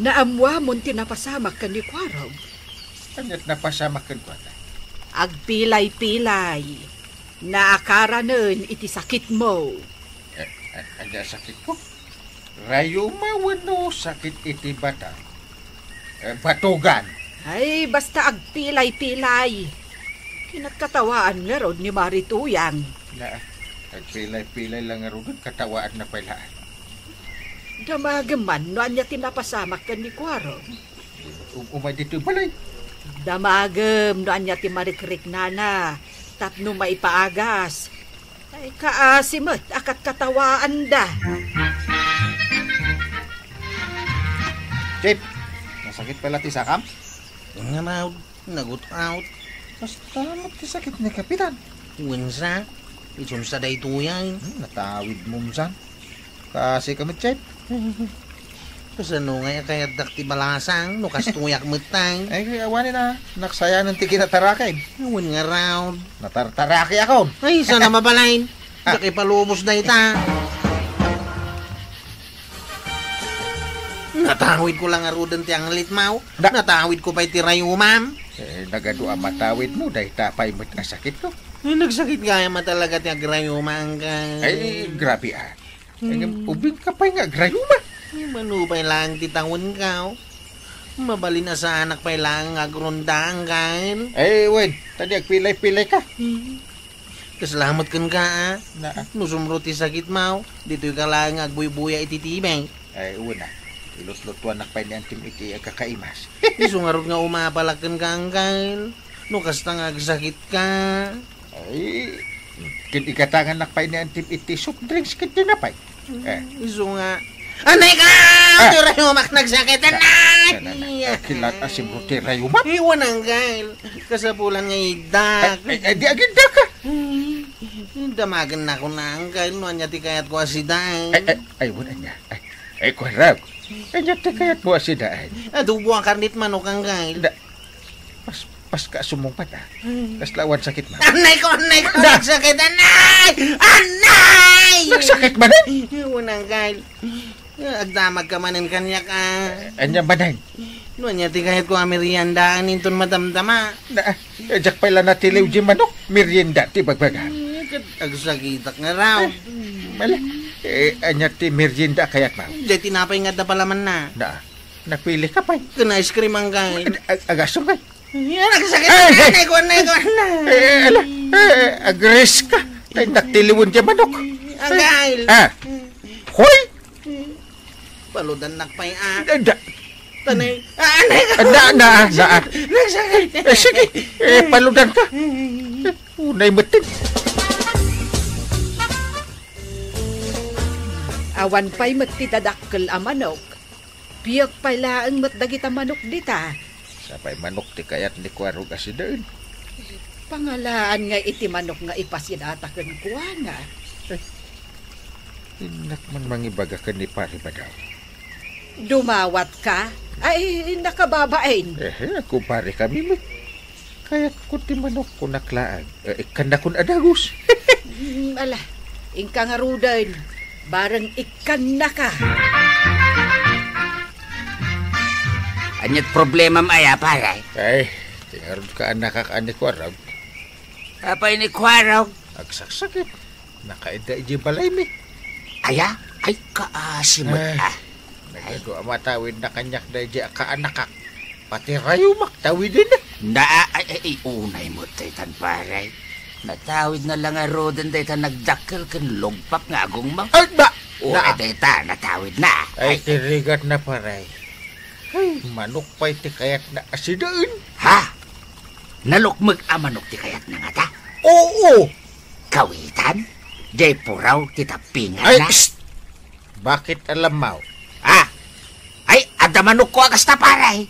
naammuamon ti napasamak ken ni Kuarog. Aniat napasamak kenkuana? Agpilay-pilay. Naakaranen iti sakitmo. Eh, eh, ania sakitko? Rayuma wenno sakit iti bata? Eh, batugan. Ay, basta agpilay-pilay. Kinatkatawaan ngarud ni Mari Tuyang. Na, agpilay-pilay lang ngarud, katawaanna pay laeng. Damagem man no ania ti napasamak ken ni Kuarog. Um, umay ditoy balay. Damagem no ania ti marikriknana tapno maipaagas. Ay, kaasi met a katkatawaanda. Chief, nasakit pala ti sakam? Nga raw, nagut-out. Basta met ti sakit ni Kapitan. Wensa, isunsa daytoy ay. Hmm, natawid mo, Msan. Kaasi ka met, Chef. Kasano ngay a kayatdak ti balasang no kastoyak met tay? Ay, awanen a, naksayanan ti kinatarakid. Awan nga raw. Natartaraki akon. Ay, sana mabalin. Ah. Diak ipalubos dayta. Natawid ko lang aruden ti anglit, maw. Da- Natawid ko pay ti rayumam. Eh, nagadu a matawid mo, dayta pay met a sakit ko. Ay, nagsakit gayam a talaga ti agrayuma, angkel. Ay, grabe, ah. Ay, hmm. Ubing ka pay nga agrayuma. Ay, mano pay lang ti tawenka, oh. Mabalin a saanak pay lang nga agronda, angkel. Ay, wen, tadi agpilay-pilay ka. Hmm. Kasla met kenka, ah. Na, ah. No sumro ti sakit mo, ditoy ka lang nga agbuybuya iti T V. Ay, wen, ah. Ilutlutuanak pay ni Antim iti agkakaimas. Isu ngarud nga umapalak kenka, angkel. No kasta nga agsakit ka. Ay, ket igatangannak pay ni Antim iti soft drinks ket tinapay. Eh. Isu nga. Anay ka! Ah! Ti rayumak nagsakit, anay! Kilat a sibro ti rayumak? Iwan ang gail. Kasapulan nga idak. Ay, ay, ay, di agidda ka. Ay, damagan na ko na ang gail. No, anya ti kayat ko asiday. Ay, ay, ay, wala niya. Ay, ay, kwarag. Anya ti kayat mo asiday. Adobo ang karnit manok ang gail. Da, Pas, pas ka sumungpet, ah. Ay. Kasla awan sakit, ma. Anay ko, anay ko, nagsakit, anay! Anay! Nagsakit manen? Unang kal. Agdamag ka manen kaniak, ah. Anya manen? No, anya ti kayat ko a meriendaan inton madamdama. Na, eh, diak pay la natiliw di manok, merienda ti bagbaga. Eh, ket agsakitak nga raw. Eh, mala, eh, anya ti merienda a kayat mo? Di tinapay nga adda palamanna. Na, napili ka pay. Ken ice cream ang kay. Ag-, agasong kay. Yan, nagsakit. Ay, ay, ay, kuwan na, kuwan na. Eh, ala, eh, agres ka. Tay nagtiliwen ti manok. Agail. Ah. Hoy! Paludan nakpay, ah. Da, da. Tanay. Ah, anay ka. Da, da, da. Nagsakit. Eh, sige. Eh, paludan ka. Eh, unay metten. Awan pay met ti dadakkel a manok. Piek pay laeng met dagita manok dita. Sapay manok ti kayat ni Kuarog a sidaen. Pangalaan nga iti manok nga ipasidata kenkuana. Eh, innak man mangibaga ken ni Pari Badaw. Dumawat ka? Ay, nakababain. Eh, eh, kumpare kami met. Kayatko ti manok, kunak laeng. Eh, ikkannakon a dagus. Mm, ala, inka ngaruden. Bareng ikkannaka. Ania't problemam aya, pare? Ay, ti ngarud kaannakak a ni Kuarog. Apay ni Kuarog? Agsaksakit. Nakaidda idiay balaymi. Aya? Ay, kaasi met, ah. Nagadu a matawidna kaniak daydiay a kaannakak. Pati rayumak, tawiden. Na, ay, ay, ay, unay met daytan, pare. Natawidna la ngaruden dayta nagdakkel ken lugpak nga agongmo. Ay, ba! O, na, ay, dayta, natawidna. Ay, ay, ti rigatna, pare. Ay, manok pay ti kayatna a sidaen. Ha? Nalukmeg a manok ti kayatna ngata? Oo! Kawitan? Diay puraw ti tappinganna? Ay, psst! Bakit alam mo? Ah! Ay, adda manokko a kasta, pare.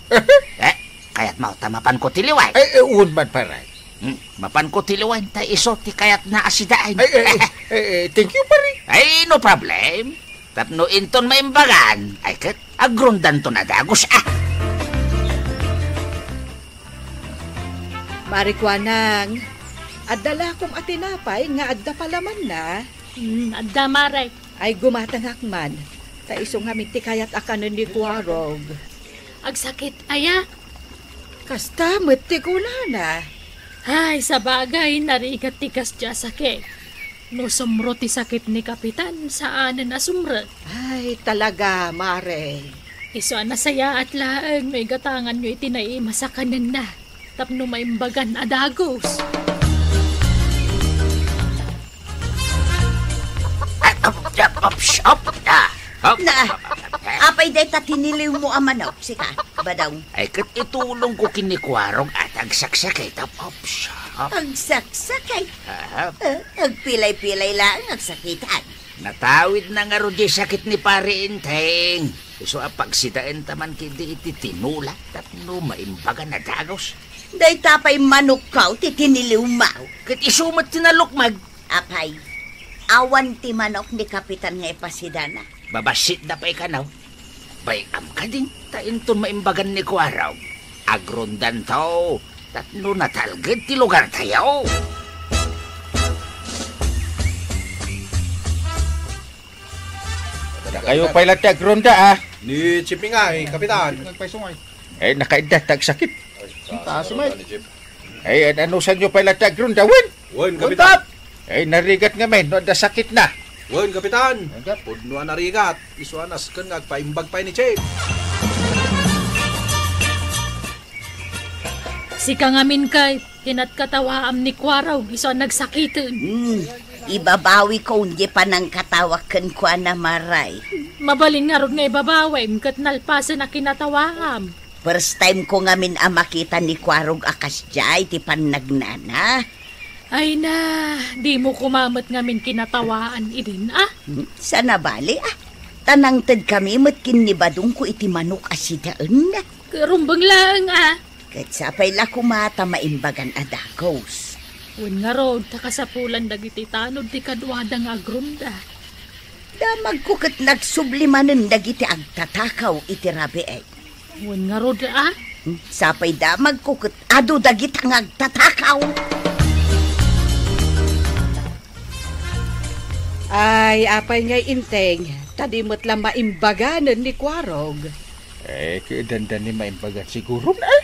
Eh, kayatmo ta mapanko ti liwen? Ay, eh, wen man, pare. Hmm, mapanko ti liwen ta isu ti kayatna a sidaen. Ay, eh, eh, eh, eh, thank you, pare. Ay, no problem. Tapno inton maimbagan, ay ket agrondanton a dagus, ah. Mari Kuanang, adda lakom a tinapay nga adda palamanna? Hmm, adda, Mare. Ay, gumatangak man. Ta isu ngamin ti kayat a kanen ni Kuarog. Agsakit aya? Kasta met ti kunana. Ay, sabagay, narigat ti kasdiay a sakit. No sumro ti sakit ni Kapitan, saanen a sumrek. Ay, talaga, Mare. Isu a nasayaat laeng no igatanganyo iti naimas a kanenna tapno maimbagan a dagus. Ay, up, up, up, up, ah, up, Na, up, up, up, apay dayta tiniliwmo a manok, sika, Badong? Ay, ket itulongko ken ni Kuarog a ti agsaksakit, up, up, up. Agsaksakit? Aha. Eh, agpilay-pilay laeng agsakitan. Natawidna ngarud diay sakit ni Pare Enteng. Isu a pagsidaenta man ketdi iti tinola tapno maimbagan a dagus. Dayta pay manokko ti tiniliwmo. Ket isu met ti nalukmeg. Apay, awan ti manok ni Kapitan nga ipasidana? Babassitda pay kano. Bay-am kadi, ta inton maimbagan ni Kuarog, agrondanto, tapno natalged ti lugartayo. Dakayo pay la ti agronda, ah. Ni Chief nga, eh, Kapitan. Nagpaysungay. Eh, nakaidda, tagsakit. Taas, may. Ay, an-, anusanyo pay la ti agronda, wen? Wen, Kapitan. Ay, narigat ngamin no adda sakitna. Wen, Kapitan. Pudno a narigat. Isu a nasken nga agpaimbag pay ni Chief. Sika ngamin ket, kinatkatawaam ni Kuarog, isu a nagsakiten. Hmm, ibabawikon diay panangkatawak kenkuana, Mare. Mabalin ngarud nga ibabawim ket nalpasen a kinatawaam. First time ko ngamin a makita ni Kuarog a kasdiay ti pannagnana. Ay na, dimo koma met ngamin kinatawaan idin, ah? Hmm, saan a bali, ah? Ta nangtedkami met ken ni Badongko iti manok a sidaenna. Ket rumbeng laeng, ah. Ket sapay la koma ta maimbagan a dagus. Wen ngarud, ta kasapulan dagiti tanod ti kaduada nga agronda. Damagko ket nagsubli manen dagiti agtatakaw iti rabii. Wen ngarud, ah? Hmm, sapay damagko ket adu dagita nga agtatakaw. Ay, apay ngay Enteng, ta di met la maimbaganen ni Kuarog. Eh, kayatdanda ni maimbagan siguron, eh.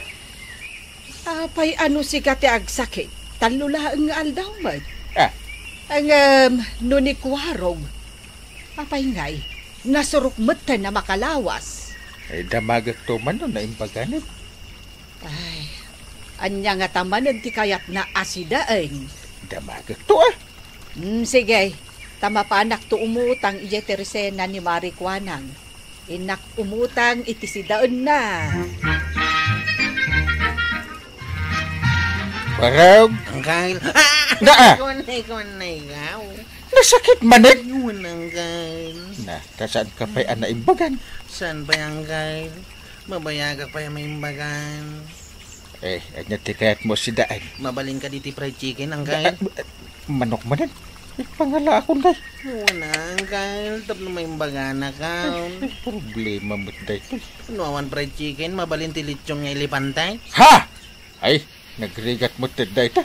Apay a no sika ti agsakit, tallo laeng nga aldaw met. Ah. Ngem, no ni Kuarog, apay ngay, nasurok metten a makalawas. Ay, damagekto man no naimbaganen. Ay, ania ngata manen ti kayatna a sidaen? Damagekto, ah. Mm, sige, ta mapanakto umutang idiay teresena ni Mari Kuanang. Innak umutang iti sidaenna. Barog. Angkel. Ah! Naa! Kuanay, kuanay, ikaw. Nasakit manen? Yun, Angkel. Na, ta saan ka pay a naimbagan? Saan pay, Angkel? Mabayagak pay a maimbagan. Eh, ania ti kayatmo a sidaen? Mabalin kadi ti fried chicken, Angkel? Ah, ah, manok manen. Ipangalaakon, day. Wen, Angkel, tapno maimbaganak. Eh, problema met daytoy. No awan fried chicken, mabalin ti lechon nga elepante? Ha? Ay, Nagrigat met dayta.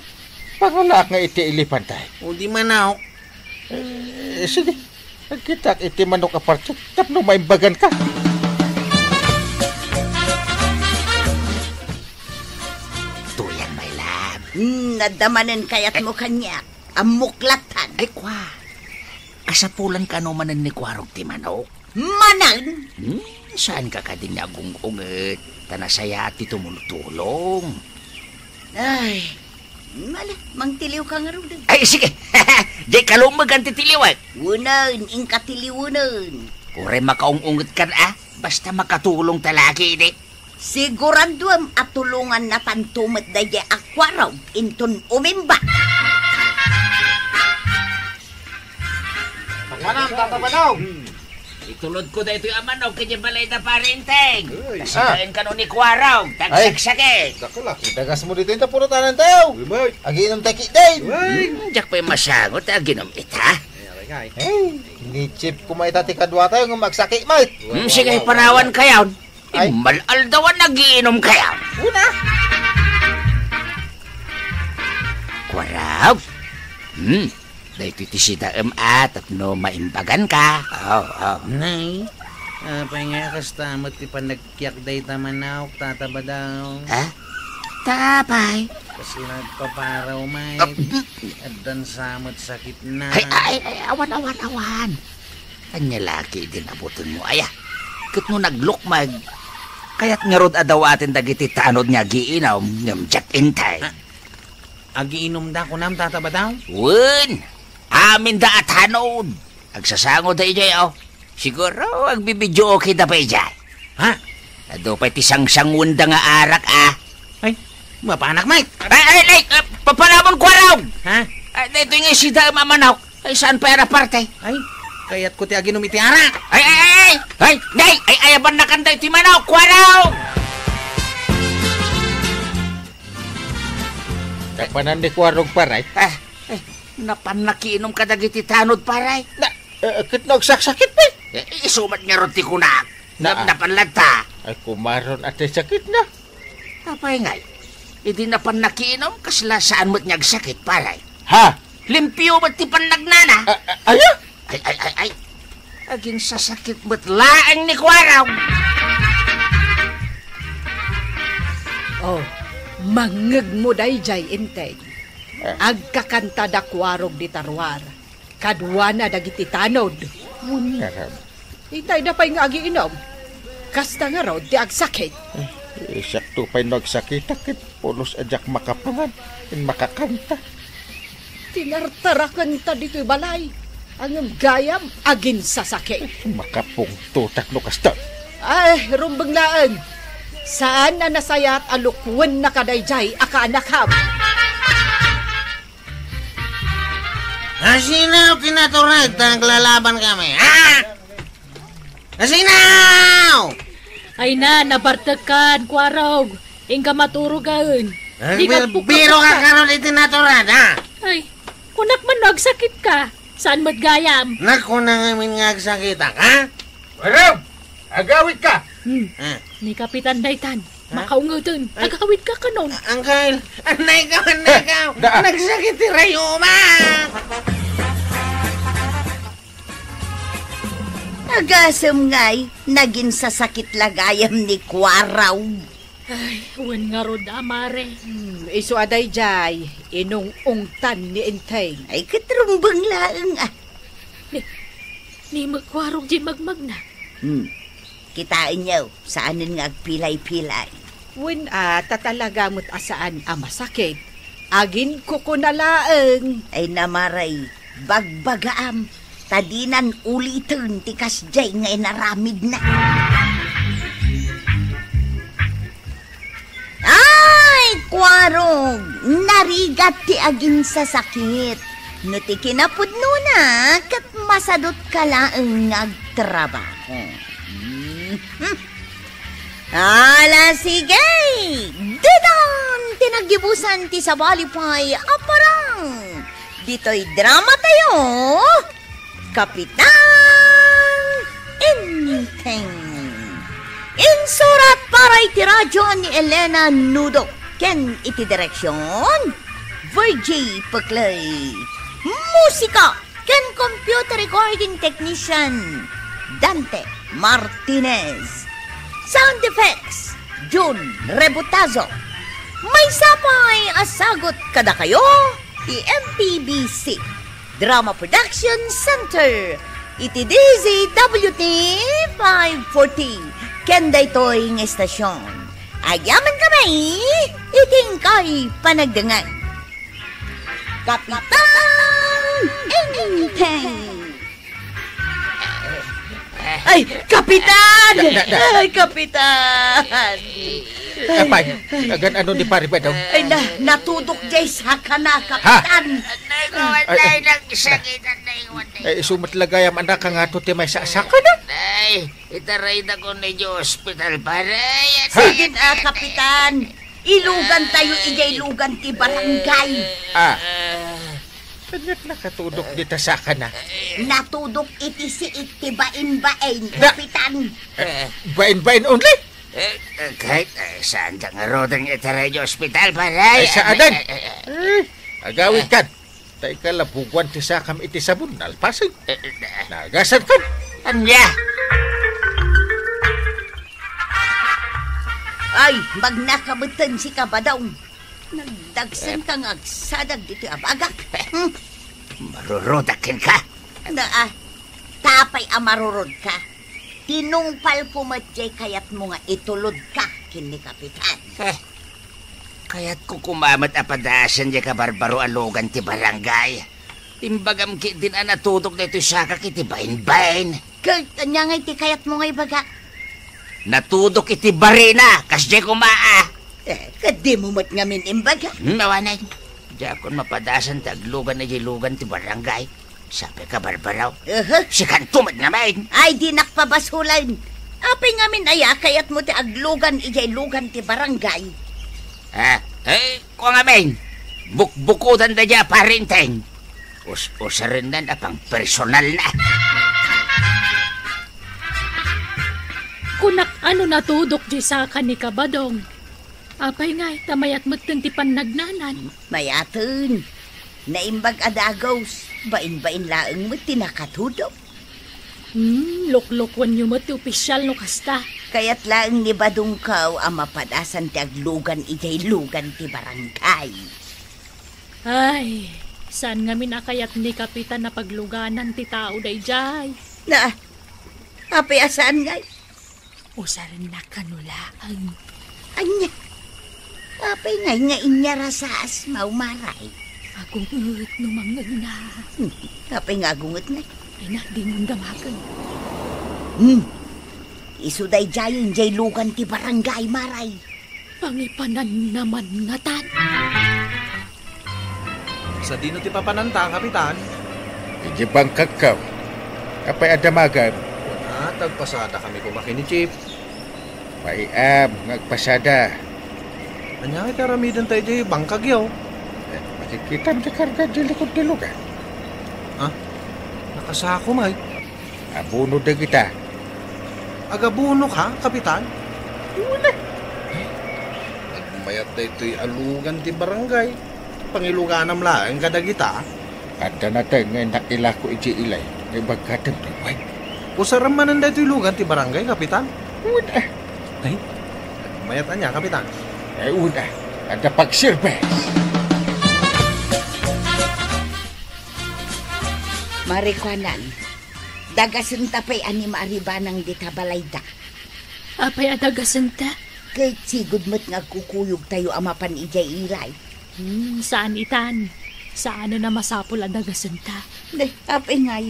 Pangalaak nga iti ilipanta. O di manok. Eh, sige. Agkitak iti manok a parte tapno maimbaganka. Tuyan, my love. Hmm, adda manen kayatmo kaniak. Ammok latan. Ay, kwa. Kasapulan kano manen ni Kuarog ti manok? Manen? Hmm, saan ka kadi nga agung-unget? Ta nasayaat ti tumultulong. Ay, mala, mangtiliw ka ngaruden. Ay, sige. Di ka lumegan ti tiliwek. Unen, inka tiliwenen. Uray makaung-unget kan, ah. Basta makatulong ta lagi, di. Siguraduem a tulonganna tanto met daydiay a Kuarog inton umimba. Manam, Tata Badaw. Hmm. Itulod ko daytoy a manok idiay balay da Pare Enteng. Uy. Kasi Ah. kain kano ni Kuarog, Ay. tagsaksakit. Dakula, idagas mo ditoy ta purutanan tayo. Uy, Mike. Agiinom tayo ki din. Uy. Hmm, diak pay masango ta aginom ita. Ay, aray nga, eh. Hey, ni Chief kuma ita ti kadua tayo nga magsakit, Mike. Hmm, sige, Wow, wow, parawan wow. kayaw. Ay. Immal-aldawan nagiinom kaya. Una. Kuarog. Hmm. Daytoy ti sidaem a tapno maimbagan ka. Oh, oh. Nay, apay nga kasta met ti panagkiak dayta manok, Tata Badaw? Ha? Tapay. Kasi nagpaparaw, Mike. Ah, mm. Addan sa met sakit na. Ay, ay, ay, awan, awan, awan. Ania la ketdin abutenmo aya? Ket no naglukmeg, kayat ngarud a dawaten dagiti tanod nga agiinom ngem diak integ. Ah, agiinumda kunam, Tata Badaw? Wen, aminda a tanod. Agsasangoda idiay, oh. Siguro, agbibidyookeda pay idiay. Ha? Adu pay ti sangsanguenda nga arak, ah. Ay, mapanak, Mike. Ay, ay, ay, ah, papanamon, Kuarog! Ha? Ah, daytoy nga sidaem a manok. Ay, saan pay a naparte? Ay, kayatko ti aginom iti arak. Ay, ay, ay, ay! Ay, nay! Ay, ayabannakan daytoy manok, Kuarog! Kapanan ni Kuarog, Pare. Ah, eh, napan nakiinom kadagiti tanod, Pare. Na, eh, ket no agsaksakit, pay? Eh, isu met ngarud ti kunak. Naa. Nap-, napan latta. Ay, kumaron, ati sakit na. Apay ngay, idi napan nakiinom, kasla saan met nga agsakit, Pare. Ha? Limpio met ti pannagnana. A-, a-, aya? Ay, ay, ay, ay. Aginsasakit met laeng ni Kuarog. Oh, mangngegmo daydiay, Enteng. Ah. Agkakanta da Kuarog di taruar. Kaduana dagiti tanod. Wen ngarud. Itayda pay nga agiinom. Kasta ngarud ti agsakit. Eh, siakto pay no agsakitak ket pulos a diak makapangan ken makakanta. Tinartarakenta ditoy balay. Ngem gayam, aginsasakit. Makapungtotak no kasta. Ay, rumbeng laeng. Saan a nasayaat a lukuenna kadaydiay a kaanakam. Asino ti natured ta naglalaban kami, ha? Asino? Ay na, nabartekkan, Kuarog. Inka maturogen. Di ka Nagbiro ka karon iti natured, ha? Ay, kunak man no agsakit ka. Saan met gayam? Nakuna ngamin nga agsakitak, ha? Kuarog! Agawid ka! Hmm. Ah. Ni Kapitan daytan. Ha? Makaungeten. Ay. Agawid ka kanon. A-, Uncle, anay ka, anay ka. Da-, da-, Nagsakit ti rayuma. Agasem ngay, naginsasakit la gayam ni Kuarog. Ay, wen ngarud, Amare. Hmm, isu a daydiay, inung-ungtan ni Enteng. Ay, ket rumbeng laeng, ah. Ni, ni Kuarog di magmagna. Hmm. Kitaenyo, saanen nga agpilay-pilay. Wen a, ta talaga met a saan a masakit. Aginkukuna laeng. Ay, Amare, bagbagaam, ta dinan uliten ti kasdiay nga inaramidna. Ay, Kuarog, narigat ti aginsasakit. No ti kinapudnona, ket masadut ka laeng nga agtrabaho. Mhm. Ala, sige! Ditan ti naggibusan ti sabali pay a parang. Ditoy drama tayo, Kapitan Enteng. Insurat para iti radyo ni Elena Nudo. Ken iti direksion, Virgie Puclay. Musika ken computer recording technician, Dante Martinez. Sound effects, Jun Rebutazo. Maysa pay a sagut kadakayo ti M P B C Drama Production Center iti D Z W T five forty ken daytoy nga estasion. Agyaman kami iti inkay panagdengngeg. Kapitan Enteng! Ay, Kapitan! Na, na, na. Ay, Kapitan! Apay, agan-ano ni Pari Badong? Ay, na, natudok jay sakana, Kapitan. Nay, ko, Ay, nay, ay. Nagsakitan, nay, ko, nay. Ay, isu met la gayam, anak, nga to ti maysa a sakana. Nay, itaraydakon idiay ospital, pare. Ay, Ha? Sige na, Kapitan. Ilugantayo idiay lugan ti barangay. Ah. Ania't nakatudok dita sakana? Natudok iti siit ti bain-bain, Da- Kapitan. Eh, bain-bain only? Eh, eh, kahit, eh, saan ka nga rodeng itaray di ospital, pare? Ay, saanen? Eh, eh, eh. Eh, agawid kan. Ta ikalabuguan ti sakam iti sabon, nalpasen. Eh, eh, eh. Nagasan kan. Ania? Ay, magnaka metten sika, Badong. Nagdagsen ka nga agsadag ditoy a bagak. Hmm. Marurodak kenka? Na, ah, tapay a marurodka. Tinungpalko met jay kayatmo nga itulodka ken ni Kapitan. Eh, kayatko koma met a padasen jay kabarbaro a lugan ti barangay. Imbagam ketdin a natudok daytoy sakak iti bain-bain. Ket ania ngay ti kayatmo nga ibaga? Natudok iti barina, kasdiay koma a. Eh, ket dimo met ngamin imbaga? Hmm, awanen. Diakon mapadasan ti aglugan idiay lugan ti barangay. Sapay kabarbaro. Aha. Sikanto met ngamin. Ay, dinak pabasulen. Apay ngamin aya kayatmo ti aglugan idiay lugan ti barangay? Ah, eh, kua ngamin. Bukbukodan daydiay a Pari Enteng. Us-usarennan a pangpersonalna. Kunak a no natudok diay saka ni Kabadong. Apay ngay, ta mayat metten ti pannagnanan? Mayaten. Naimbag a dagus, bain-bain laeng met ti nakatudok. Hmm, luklukuenyo met ti opisial no kasta. Kayat laeng ni Badongko a mapadasan ti aglugan idiay lugan ti barangay. Ay, saan ngamin a kayat ni Kapitan a pagluganan ti tao daydiay? Na, apay a saan ngay? Usarennak kano laeng. Ania? Apay ngay nga inyarasaas, Mao Maray? Agunget no mangngegna. Hmm, apay nga agunget ngay? Ay na, dingon damagen. Hmm. Isu daydiayen jay lugan ti barangay, Maray. Pangipanannaman ngatan. Sadino ti papananta, Kapitan? Idiay bangkagko. Apay a damagem? Kuna, ta agpasadakami koma ken ni Chief. Pay-am nga agpasada. Ania ngay ti aramidenta idiay bangkagyo? Eh, makikitam ti karga idiay likod ti lugan. Ha? Nakasako met. Abono dagita. Agabonok, Kapitan? Wen a. Nagmayat daytoy a lugan ti barangay. Pangiluganam laeng kadagita. Adda nateng nga innak ilako idiay ilay nga ibagkaten ti ubbing. Usarem manen daytoy lugan ti barangay, Kapitan? Wen a. Ay, nagmayat ania, Kapitan? Ay, wen a. Adda pagserbi. Marikuanan, dagasenta pay a ni Maribanang dita balayda. Apay a dagasenta? Ket sigud met nga agkukuyogtayo a mapan idiay ilay. Hmm, saan itan. Saanen a masapul a dagasenta. Ne, apay ngay,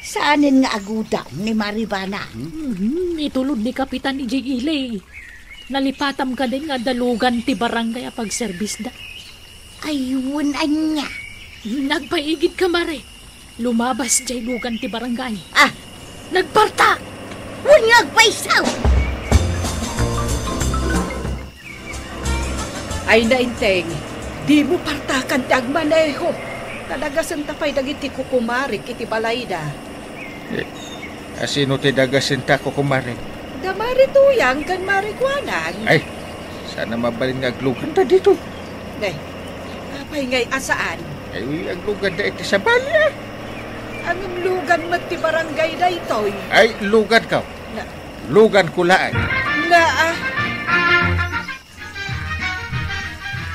saanen nga agudam ni Maribanang? Hmm, itulod ni Kapitan idiay ilay. Nalipatam kadin nga adda lugan ti barangay a pagserbisda. Ay, wen ania? Nagpaigidka, Mare. Lumabas jay lugan ti barangay. Ah! Nagpartak! Wen nga agpayso! Ay, nainteng, dimo partakan ti agmaneho. Ta dagasenta pay dagiti kukumarik iti balayda. Eh, asino ti dagasenta, kukumarik? Da Mari Tuyang ken Mari Kuanang. Ay, Saan a mabalin nga agluganda ditoy. Ne, apay ngay a saan? Ay, agluganda iti sabali, a. Ngem lugan met ti barangay daytoy. Ay, luganko. Na. Luganko laeng. Na, a.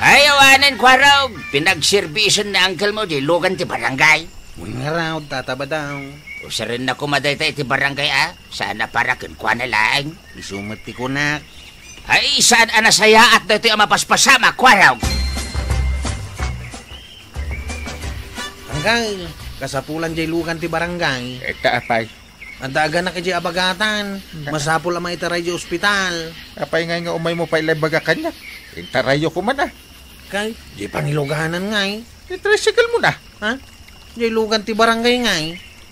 Ay, awanen, Kuarog. Pinagserbisan ni uncle mo, di lugan ti barangay. Wen ngarud, Tata Badaw. Usarennako koma dayta iti barangay, a. Saan a para kenkuana laeng. Isu met ti kunak. Ay, saan a nasayaat daytoy a mapaspasamak, Kuarog? Angkel, kasapulan jay lugan ti barangay. Ita, apay. Adda aganak idiay abagatan. Na- Masapul a maitaray idiay ospital. Apay ngay nga umaymo pay la ibaga kaniak? Intarayyo koma, a. Kay, jay pangiluganan ngay. Ti tricycle mo na. Ha? Jay lugan ti barangay ngay.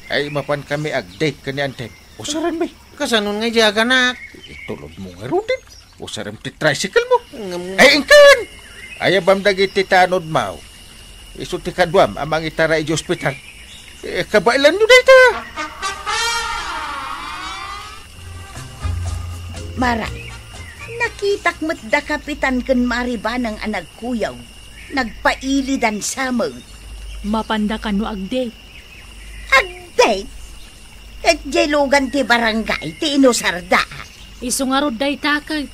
Ay, mapankami ag-date ken ni Anteng. Usarenmi. Kasanon ngay jay aganak? Itulodmo ngaruden. Usarem ti tricycle mo. Ngem- Ay, inkan! Ayabam dagiti tanodmo. Isu ti kaduam a mangitaray idiay ospital. Eh, kabaelanyo dayta. Mara, nakitak met da Kapitan ken Mari Banang a nagkuyaw. Nagpailidan sa met. Mapanda kano ag-date? Ag-date? Ket jay lugan ti barangay ti inusarda. Isu ngarud dayta ket.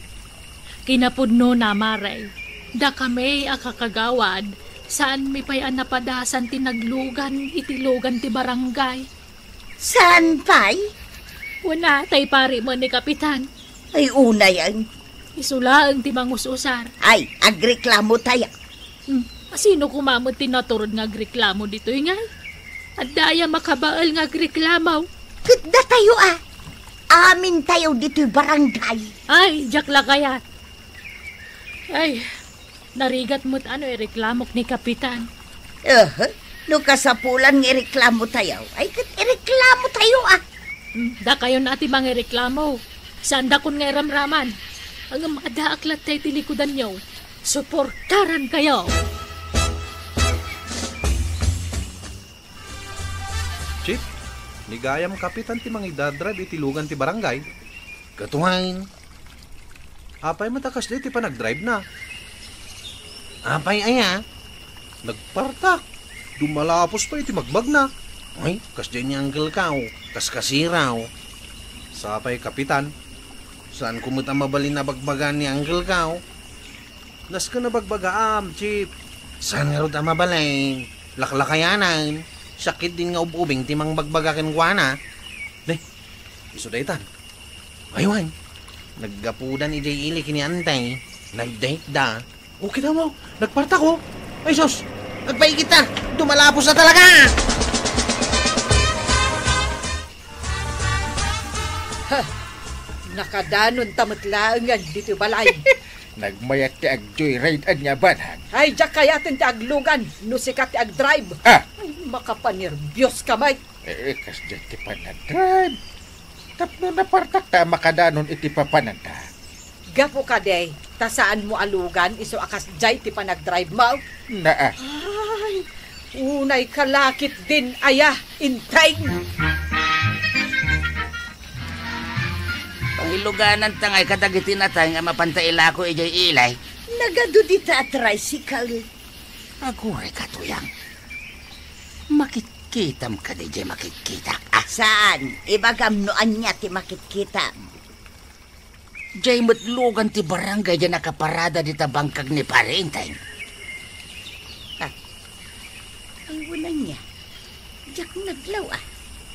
Kinapudnona, Mare, dakami a kakagawad, saanmi pay a napadasan ti naglugan iti lugan ti barangay. Saan pay? Wen a, tay pari met ni Kapitan. Ay, unayen. Isu laeng ti mangus-usar. Ay, agreklamo tayo. Hmm, asino koma met ti naturod nga agreklamo ditoy ngay? Adda aya makabael nga agreklamo? Ket datayo a. Amin tayo ditoy barangay. Ay, diak la kayat. Ay, narigat met a no ireklamok ni Kapitan. Aha, no kasapulan nga ireklamo tayo, ay ket ireklamo tayo a. Hmm, dakayo na ti mangireklamo. Saandakon nga iramraman. Ngem addaak latta iti likudanyo. Suportaran kayo. Chief, ni gayam Kapitan ti mangidadrive iti lugan ti barangay. Katuhain. Apay met a kasdiay ti panagdrive na? Apay aya? Nagpartak. Dumalapos pay iti magmagna. Ay, kasdiay ni Uncle Kao. Kaskasiraw. Sapay, Kapitan. Saanko met a mabalin a bagbagaan ni Uncle Kao. Nasken a bagbagaam, Chief. Saan ngarud a mabalin? Laklakayanan. Sakit din nga ub-ubing ti mangbagbaga kenkuana. Ne, isu daytan. Aywan. Naggapudan idiay ili ken ni Antay. Nag-date da. O, kita mo, nagpartak, o. Ay, sus! Nagpaigita! Dumalapos na talaga! Ha! Nakadanon ta met laengen ditoy balay. Nagmayat ti ag-joyride ania, Banang. Ay, diak kayaten ti aglugan no sika ti agdrive. Ah! Ay, makapanerbios ka met. Eh, kasdiay ti panagdrive. Tapno napartak ta a makadanon iti papananda. Gapu kadi, ta saanmo a lugan isu a kasdiay ti panagdrive mo? Naa. Ay, unay ka lakit din aya, Inteng. Pangiluganan ta ngay kadagiti natay nga mapanta ilako idiay ili. Nagadu dita a tricycle. Aguray ka, Tuyang. Makitkitam kadi jay makitkitak, a? Saan? Ibagam no ania ti makitkitam. Jay met lugan ti barangay jay nakaparada dita bangkag ni Pari Inteng. Ah. Ay, wen ania. Diak nadlaw, a.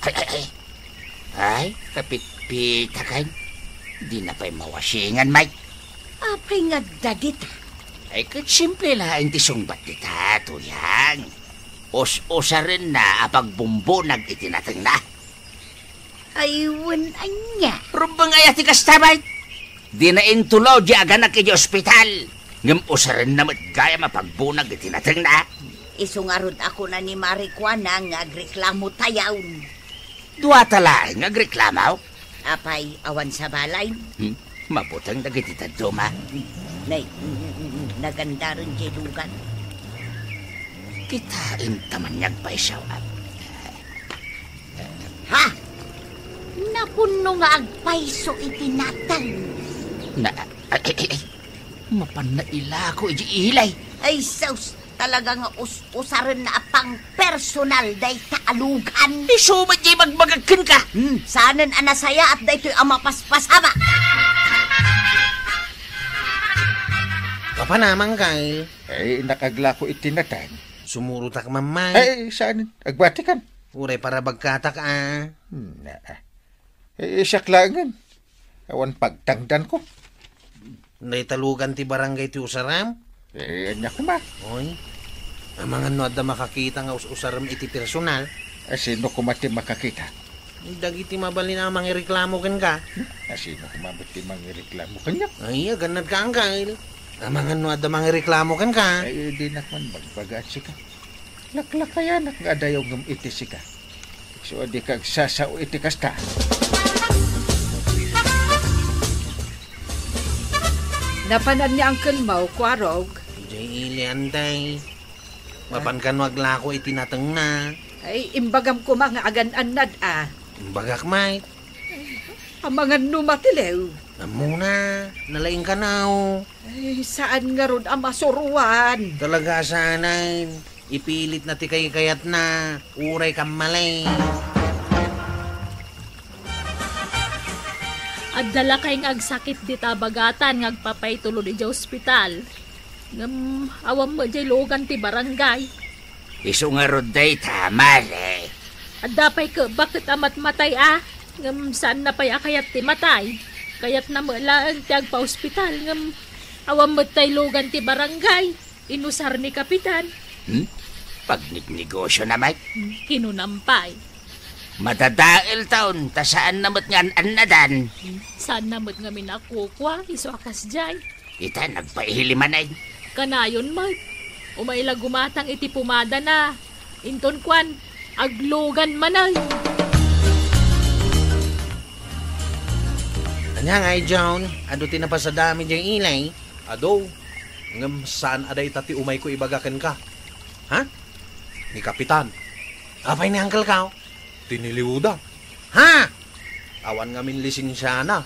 Ay, ay, ay. Ay, kapitpitakan. Dina pay mawasingan, Mike. Apay nga adda dita? Ay, ket simple laeng ti sungbat dita, Tuyang. Us-usarenna a pagbumbunag iti natengna. Ay, wen ania? Rumbeng aya ti kasta, Mike? Dina intulo di aganak iti ospital. Ngem usarenna met gayam a pagbunag iti natengna. Isu ngarud a kuna ni Mari kuana nga agreklamo tayon. Duata laeng nga agreklamo? Apay, awan sabali? Hmm? Mabuteng dagiti dadduma. Nay, nagandaren diay lugan. Kitaen ta man nga agpayso. Ha? Napunno nga agpayso iti nateng. Na, ay, ay, ay, ay. Mapanna ilako iti ilay. Ay, sus! Talaga nga us-, usarenna a pangpersonal dayta a lugan. Isu met diay ibagbagak kenka. Hmm, saanen a nasayaat daytoy a mapaspasama. Papanamang, Kyle. Ay, innak aglako iti nateng. Sumurotak, Mamay. Ay, saan? Agbatikan. Uray parabagkatak, a. Hmm, na, a. Eh, siak laengen. Awan pagtangdanko. Dayta lugan ti barangay ti usaram? Eh, ania koma? Oy. Amangan no adda makakita nga us-usarem iti personal? Eh, sino koma ti makakita? Dagiti mabalin a mangireklamo kenka. Eh, sino koma met ti mangireklamo kaniak? Ay, agannad ka, Uncle. Amangan no adda mangireklamo kenka. Ay, dinak man bagbagaan sika. Laklakayanak nga adayo ngem iti sika. So, adika agsasao iti kasta. Napanan ni Uncle Mau, Kuarog? Diay ili, Antay. Mapan kano aglako iti natengna? Ay, imbagam koma nga agan-annad, a. Imbagak met. Amangan no matilew. Ammona, nalaing kano. Ay, saan ngarud a masuroan? Talaga, saanen. Ipilitna ti kaykayatna, uray kammali. Adda lakay nga agsakit dita bagatan nga agpapaytulod idiay ospital. Ngem awan met diay lugan ti barangay. Isu ngarud dayta, mare. Adda pay kebbak ket a matmatay, a. Ngem saanna pay a kayat ti matay. Kayatna met laeng ti agpaospital, ngem awan met tay lugan ti barangay. Inusar ni Kapitan. Hmm? Pagnegnegosiona met? Hmm, kinunam pay. Madadaelton, ta saanna met nga an-annadan. Hmm, saanna met ngamin a kukua, isu a kasdiay. Ita, nagpaili manen. Kanayon met. Umay la gumatang iti pumadana. Inton kuan, aglugan manen. Ania ngay, John? Adu ti napasadami diay ili? Adu. Ngem saan a dayta ti umayko ibaga kenka. Ha? Ni Kapitan. Apay ni Uncle Kao? Tiniliwda. Ha? Awan ngamin lisensiana.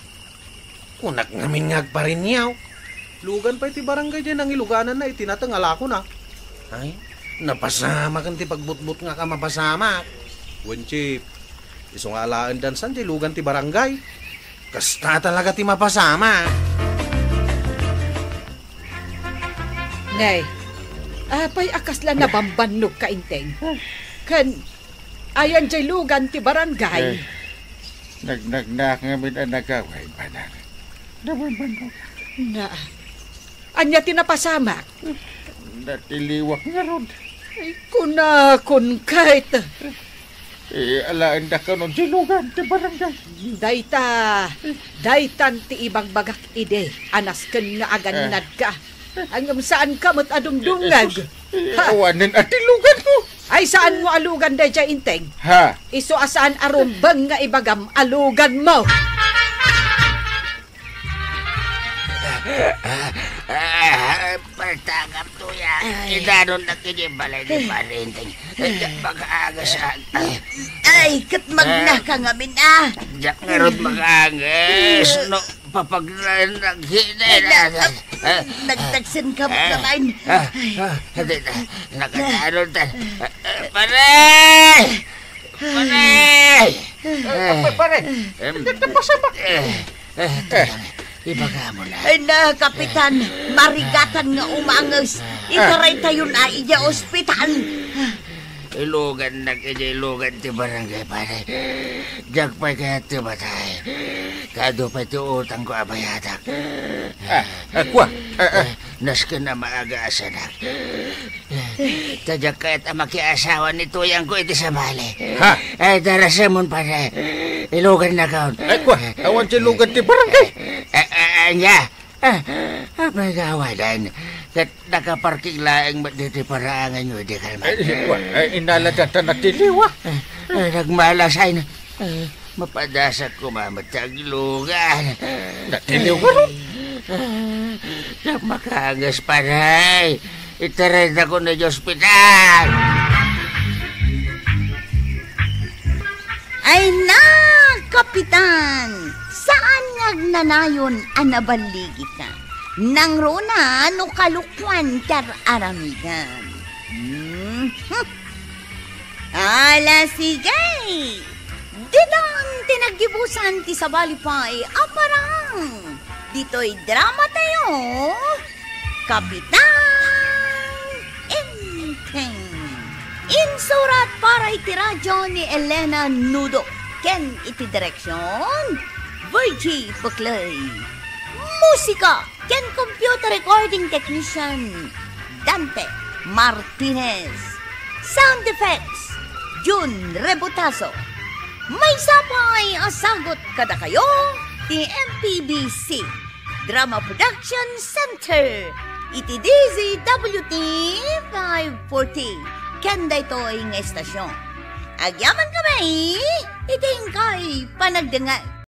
Kunak ngamin nga agpariniaw. Lugan pay ti barangay diay nangilugananna iti nateng a lakona. Ay, napasamaken ti pagbutbutngak a mapasamak. Wen, Chief, isu nga alaen dansan diay lugan ti barangay. Kasta talaga ti mapasamak. Nay, apay a kasla nabambannogka, Inteng? Ken ayan diay lugan ti barangay? Eh, nagnagnaak ngamin a nagaway, manang. Nabambannog. Na, ania ti napasamak? Natiliwak ngarud. Ay, kunakon ket. Eh, alaenda kano diay lugan ti barangay. Dayta, daytan ti ibagbagak idi a nasken nga agannadka. Ngem saanka met a dumdumngeg. Eh, eh, sus, eh, ha? Awanen a ti luganko. Ay, saanmo a lugan daydiay, Inteng? Ha? Isu a saan a rumbeng nga ibagam a luganmo. Ah, partagam, Tuyang. Ay. Idanonnak idiay balay ni Pare Inteng. Diak makaagas, ah. Ay, ket magnaka ngamin, ah. Diak ngarud makaagas. No, papagnaen naghinay. Ay, na, na, ah, nagtaksen ka, ah, lain. Ah, ah, adi na. Nakadanon ta. Ah, pare! Pare! Eh, pa-, pare, em, nagpasama. Eh, eh, Tuyang, ibagam la. Ay na, Kapitan, marigatan nga umanges. Itaraytayon a idiay ospital. Ilugannak idiay lugan ti barangay, pare. Diak pay kayat ti matay. Kaadu pay ti utangko a bayadak. Ah, ah, kua. Ah, ah. Eh, nasken a maaga a sanak. Ta diak kayat a makiasawa ni tuyangko iti sabali. Ha? Ay, darasemon, pare. Ilugannakon. Ay, kua, awan ti lugan ti barangay. Eh, eh, ania? Ah, apay nga awanen? Ket nakaparking laeng met ditoy paraanganyo idi kalman. Ay, kua, ay, inalaganta natiliw, ah. Eh, eh, nagmalasay na. Eh, mapadasak koma met ti aglugan. Natiliw ngarud. Eh, diak makaanges, pare. Itaraytakon idiay ospital. Ay na, Kapitan! Saan nga agnanayon a naballigika? Nangruna no kalukuan ti ar-aramiden. Mhm. Ala, sige! Ditan ti naggibusan ti sabali pay a parang ditoy drama tayo, Kapitan Enteng. Insurat para iti radyo ni Elena Nudo ken iti direksyon, Virgie Buclay. Musika ken computer recording technician, Dante Martinez. Sound effects, Jun Rebutaso. Maysa pay a sagut kadakayo ti M P B C Drama Production Center iti D Z W T five forty ken daytoy nga estasyon. Agyaman kami iti inkay panagdengngeg.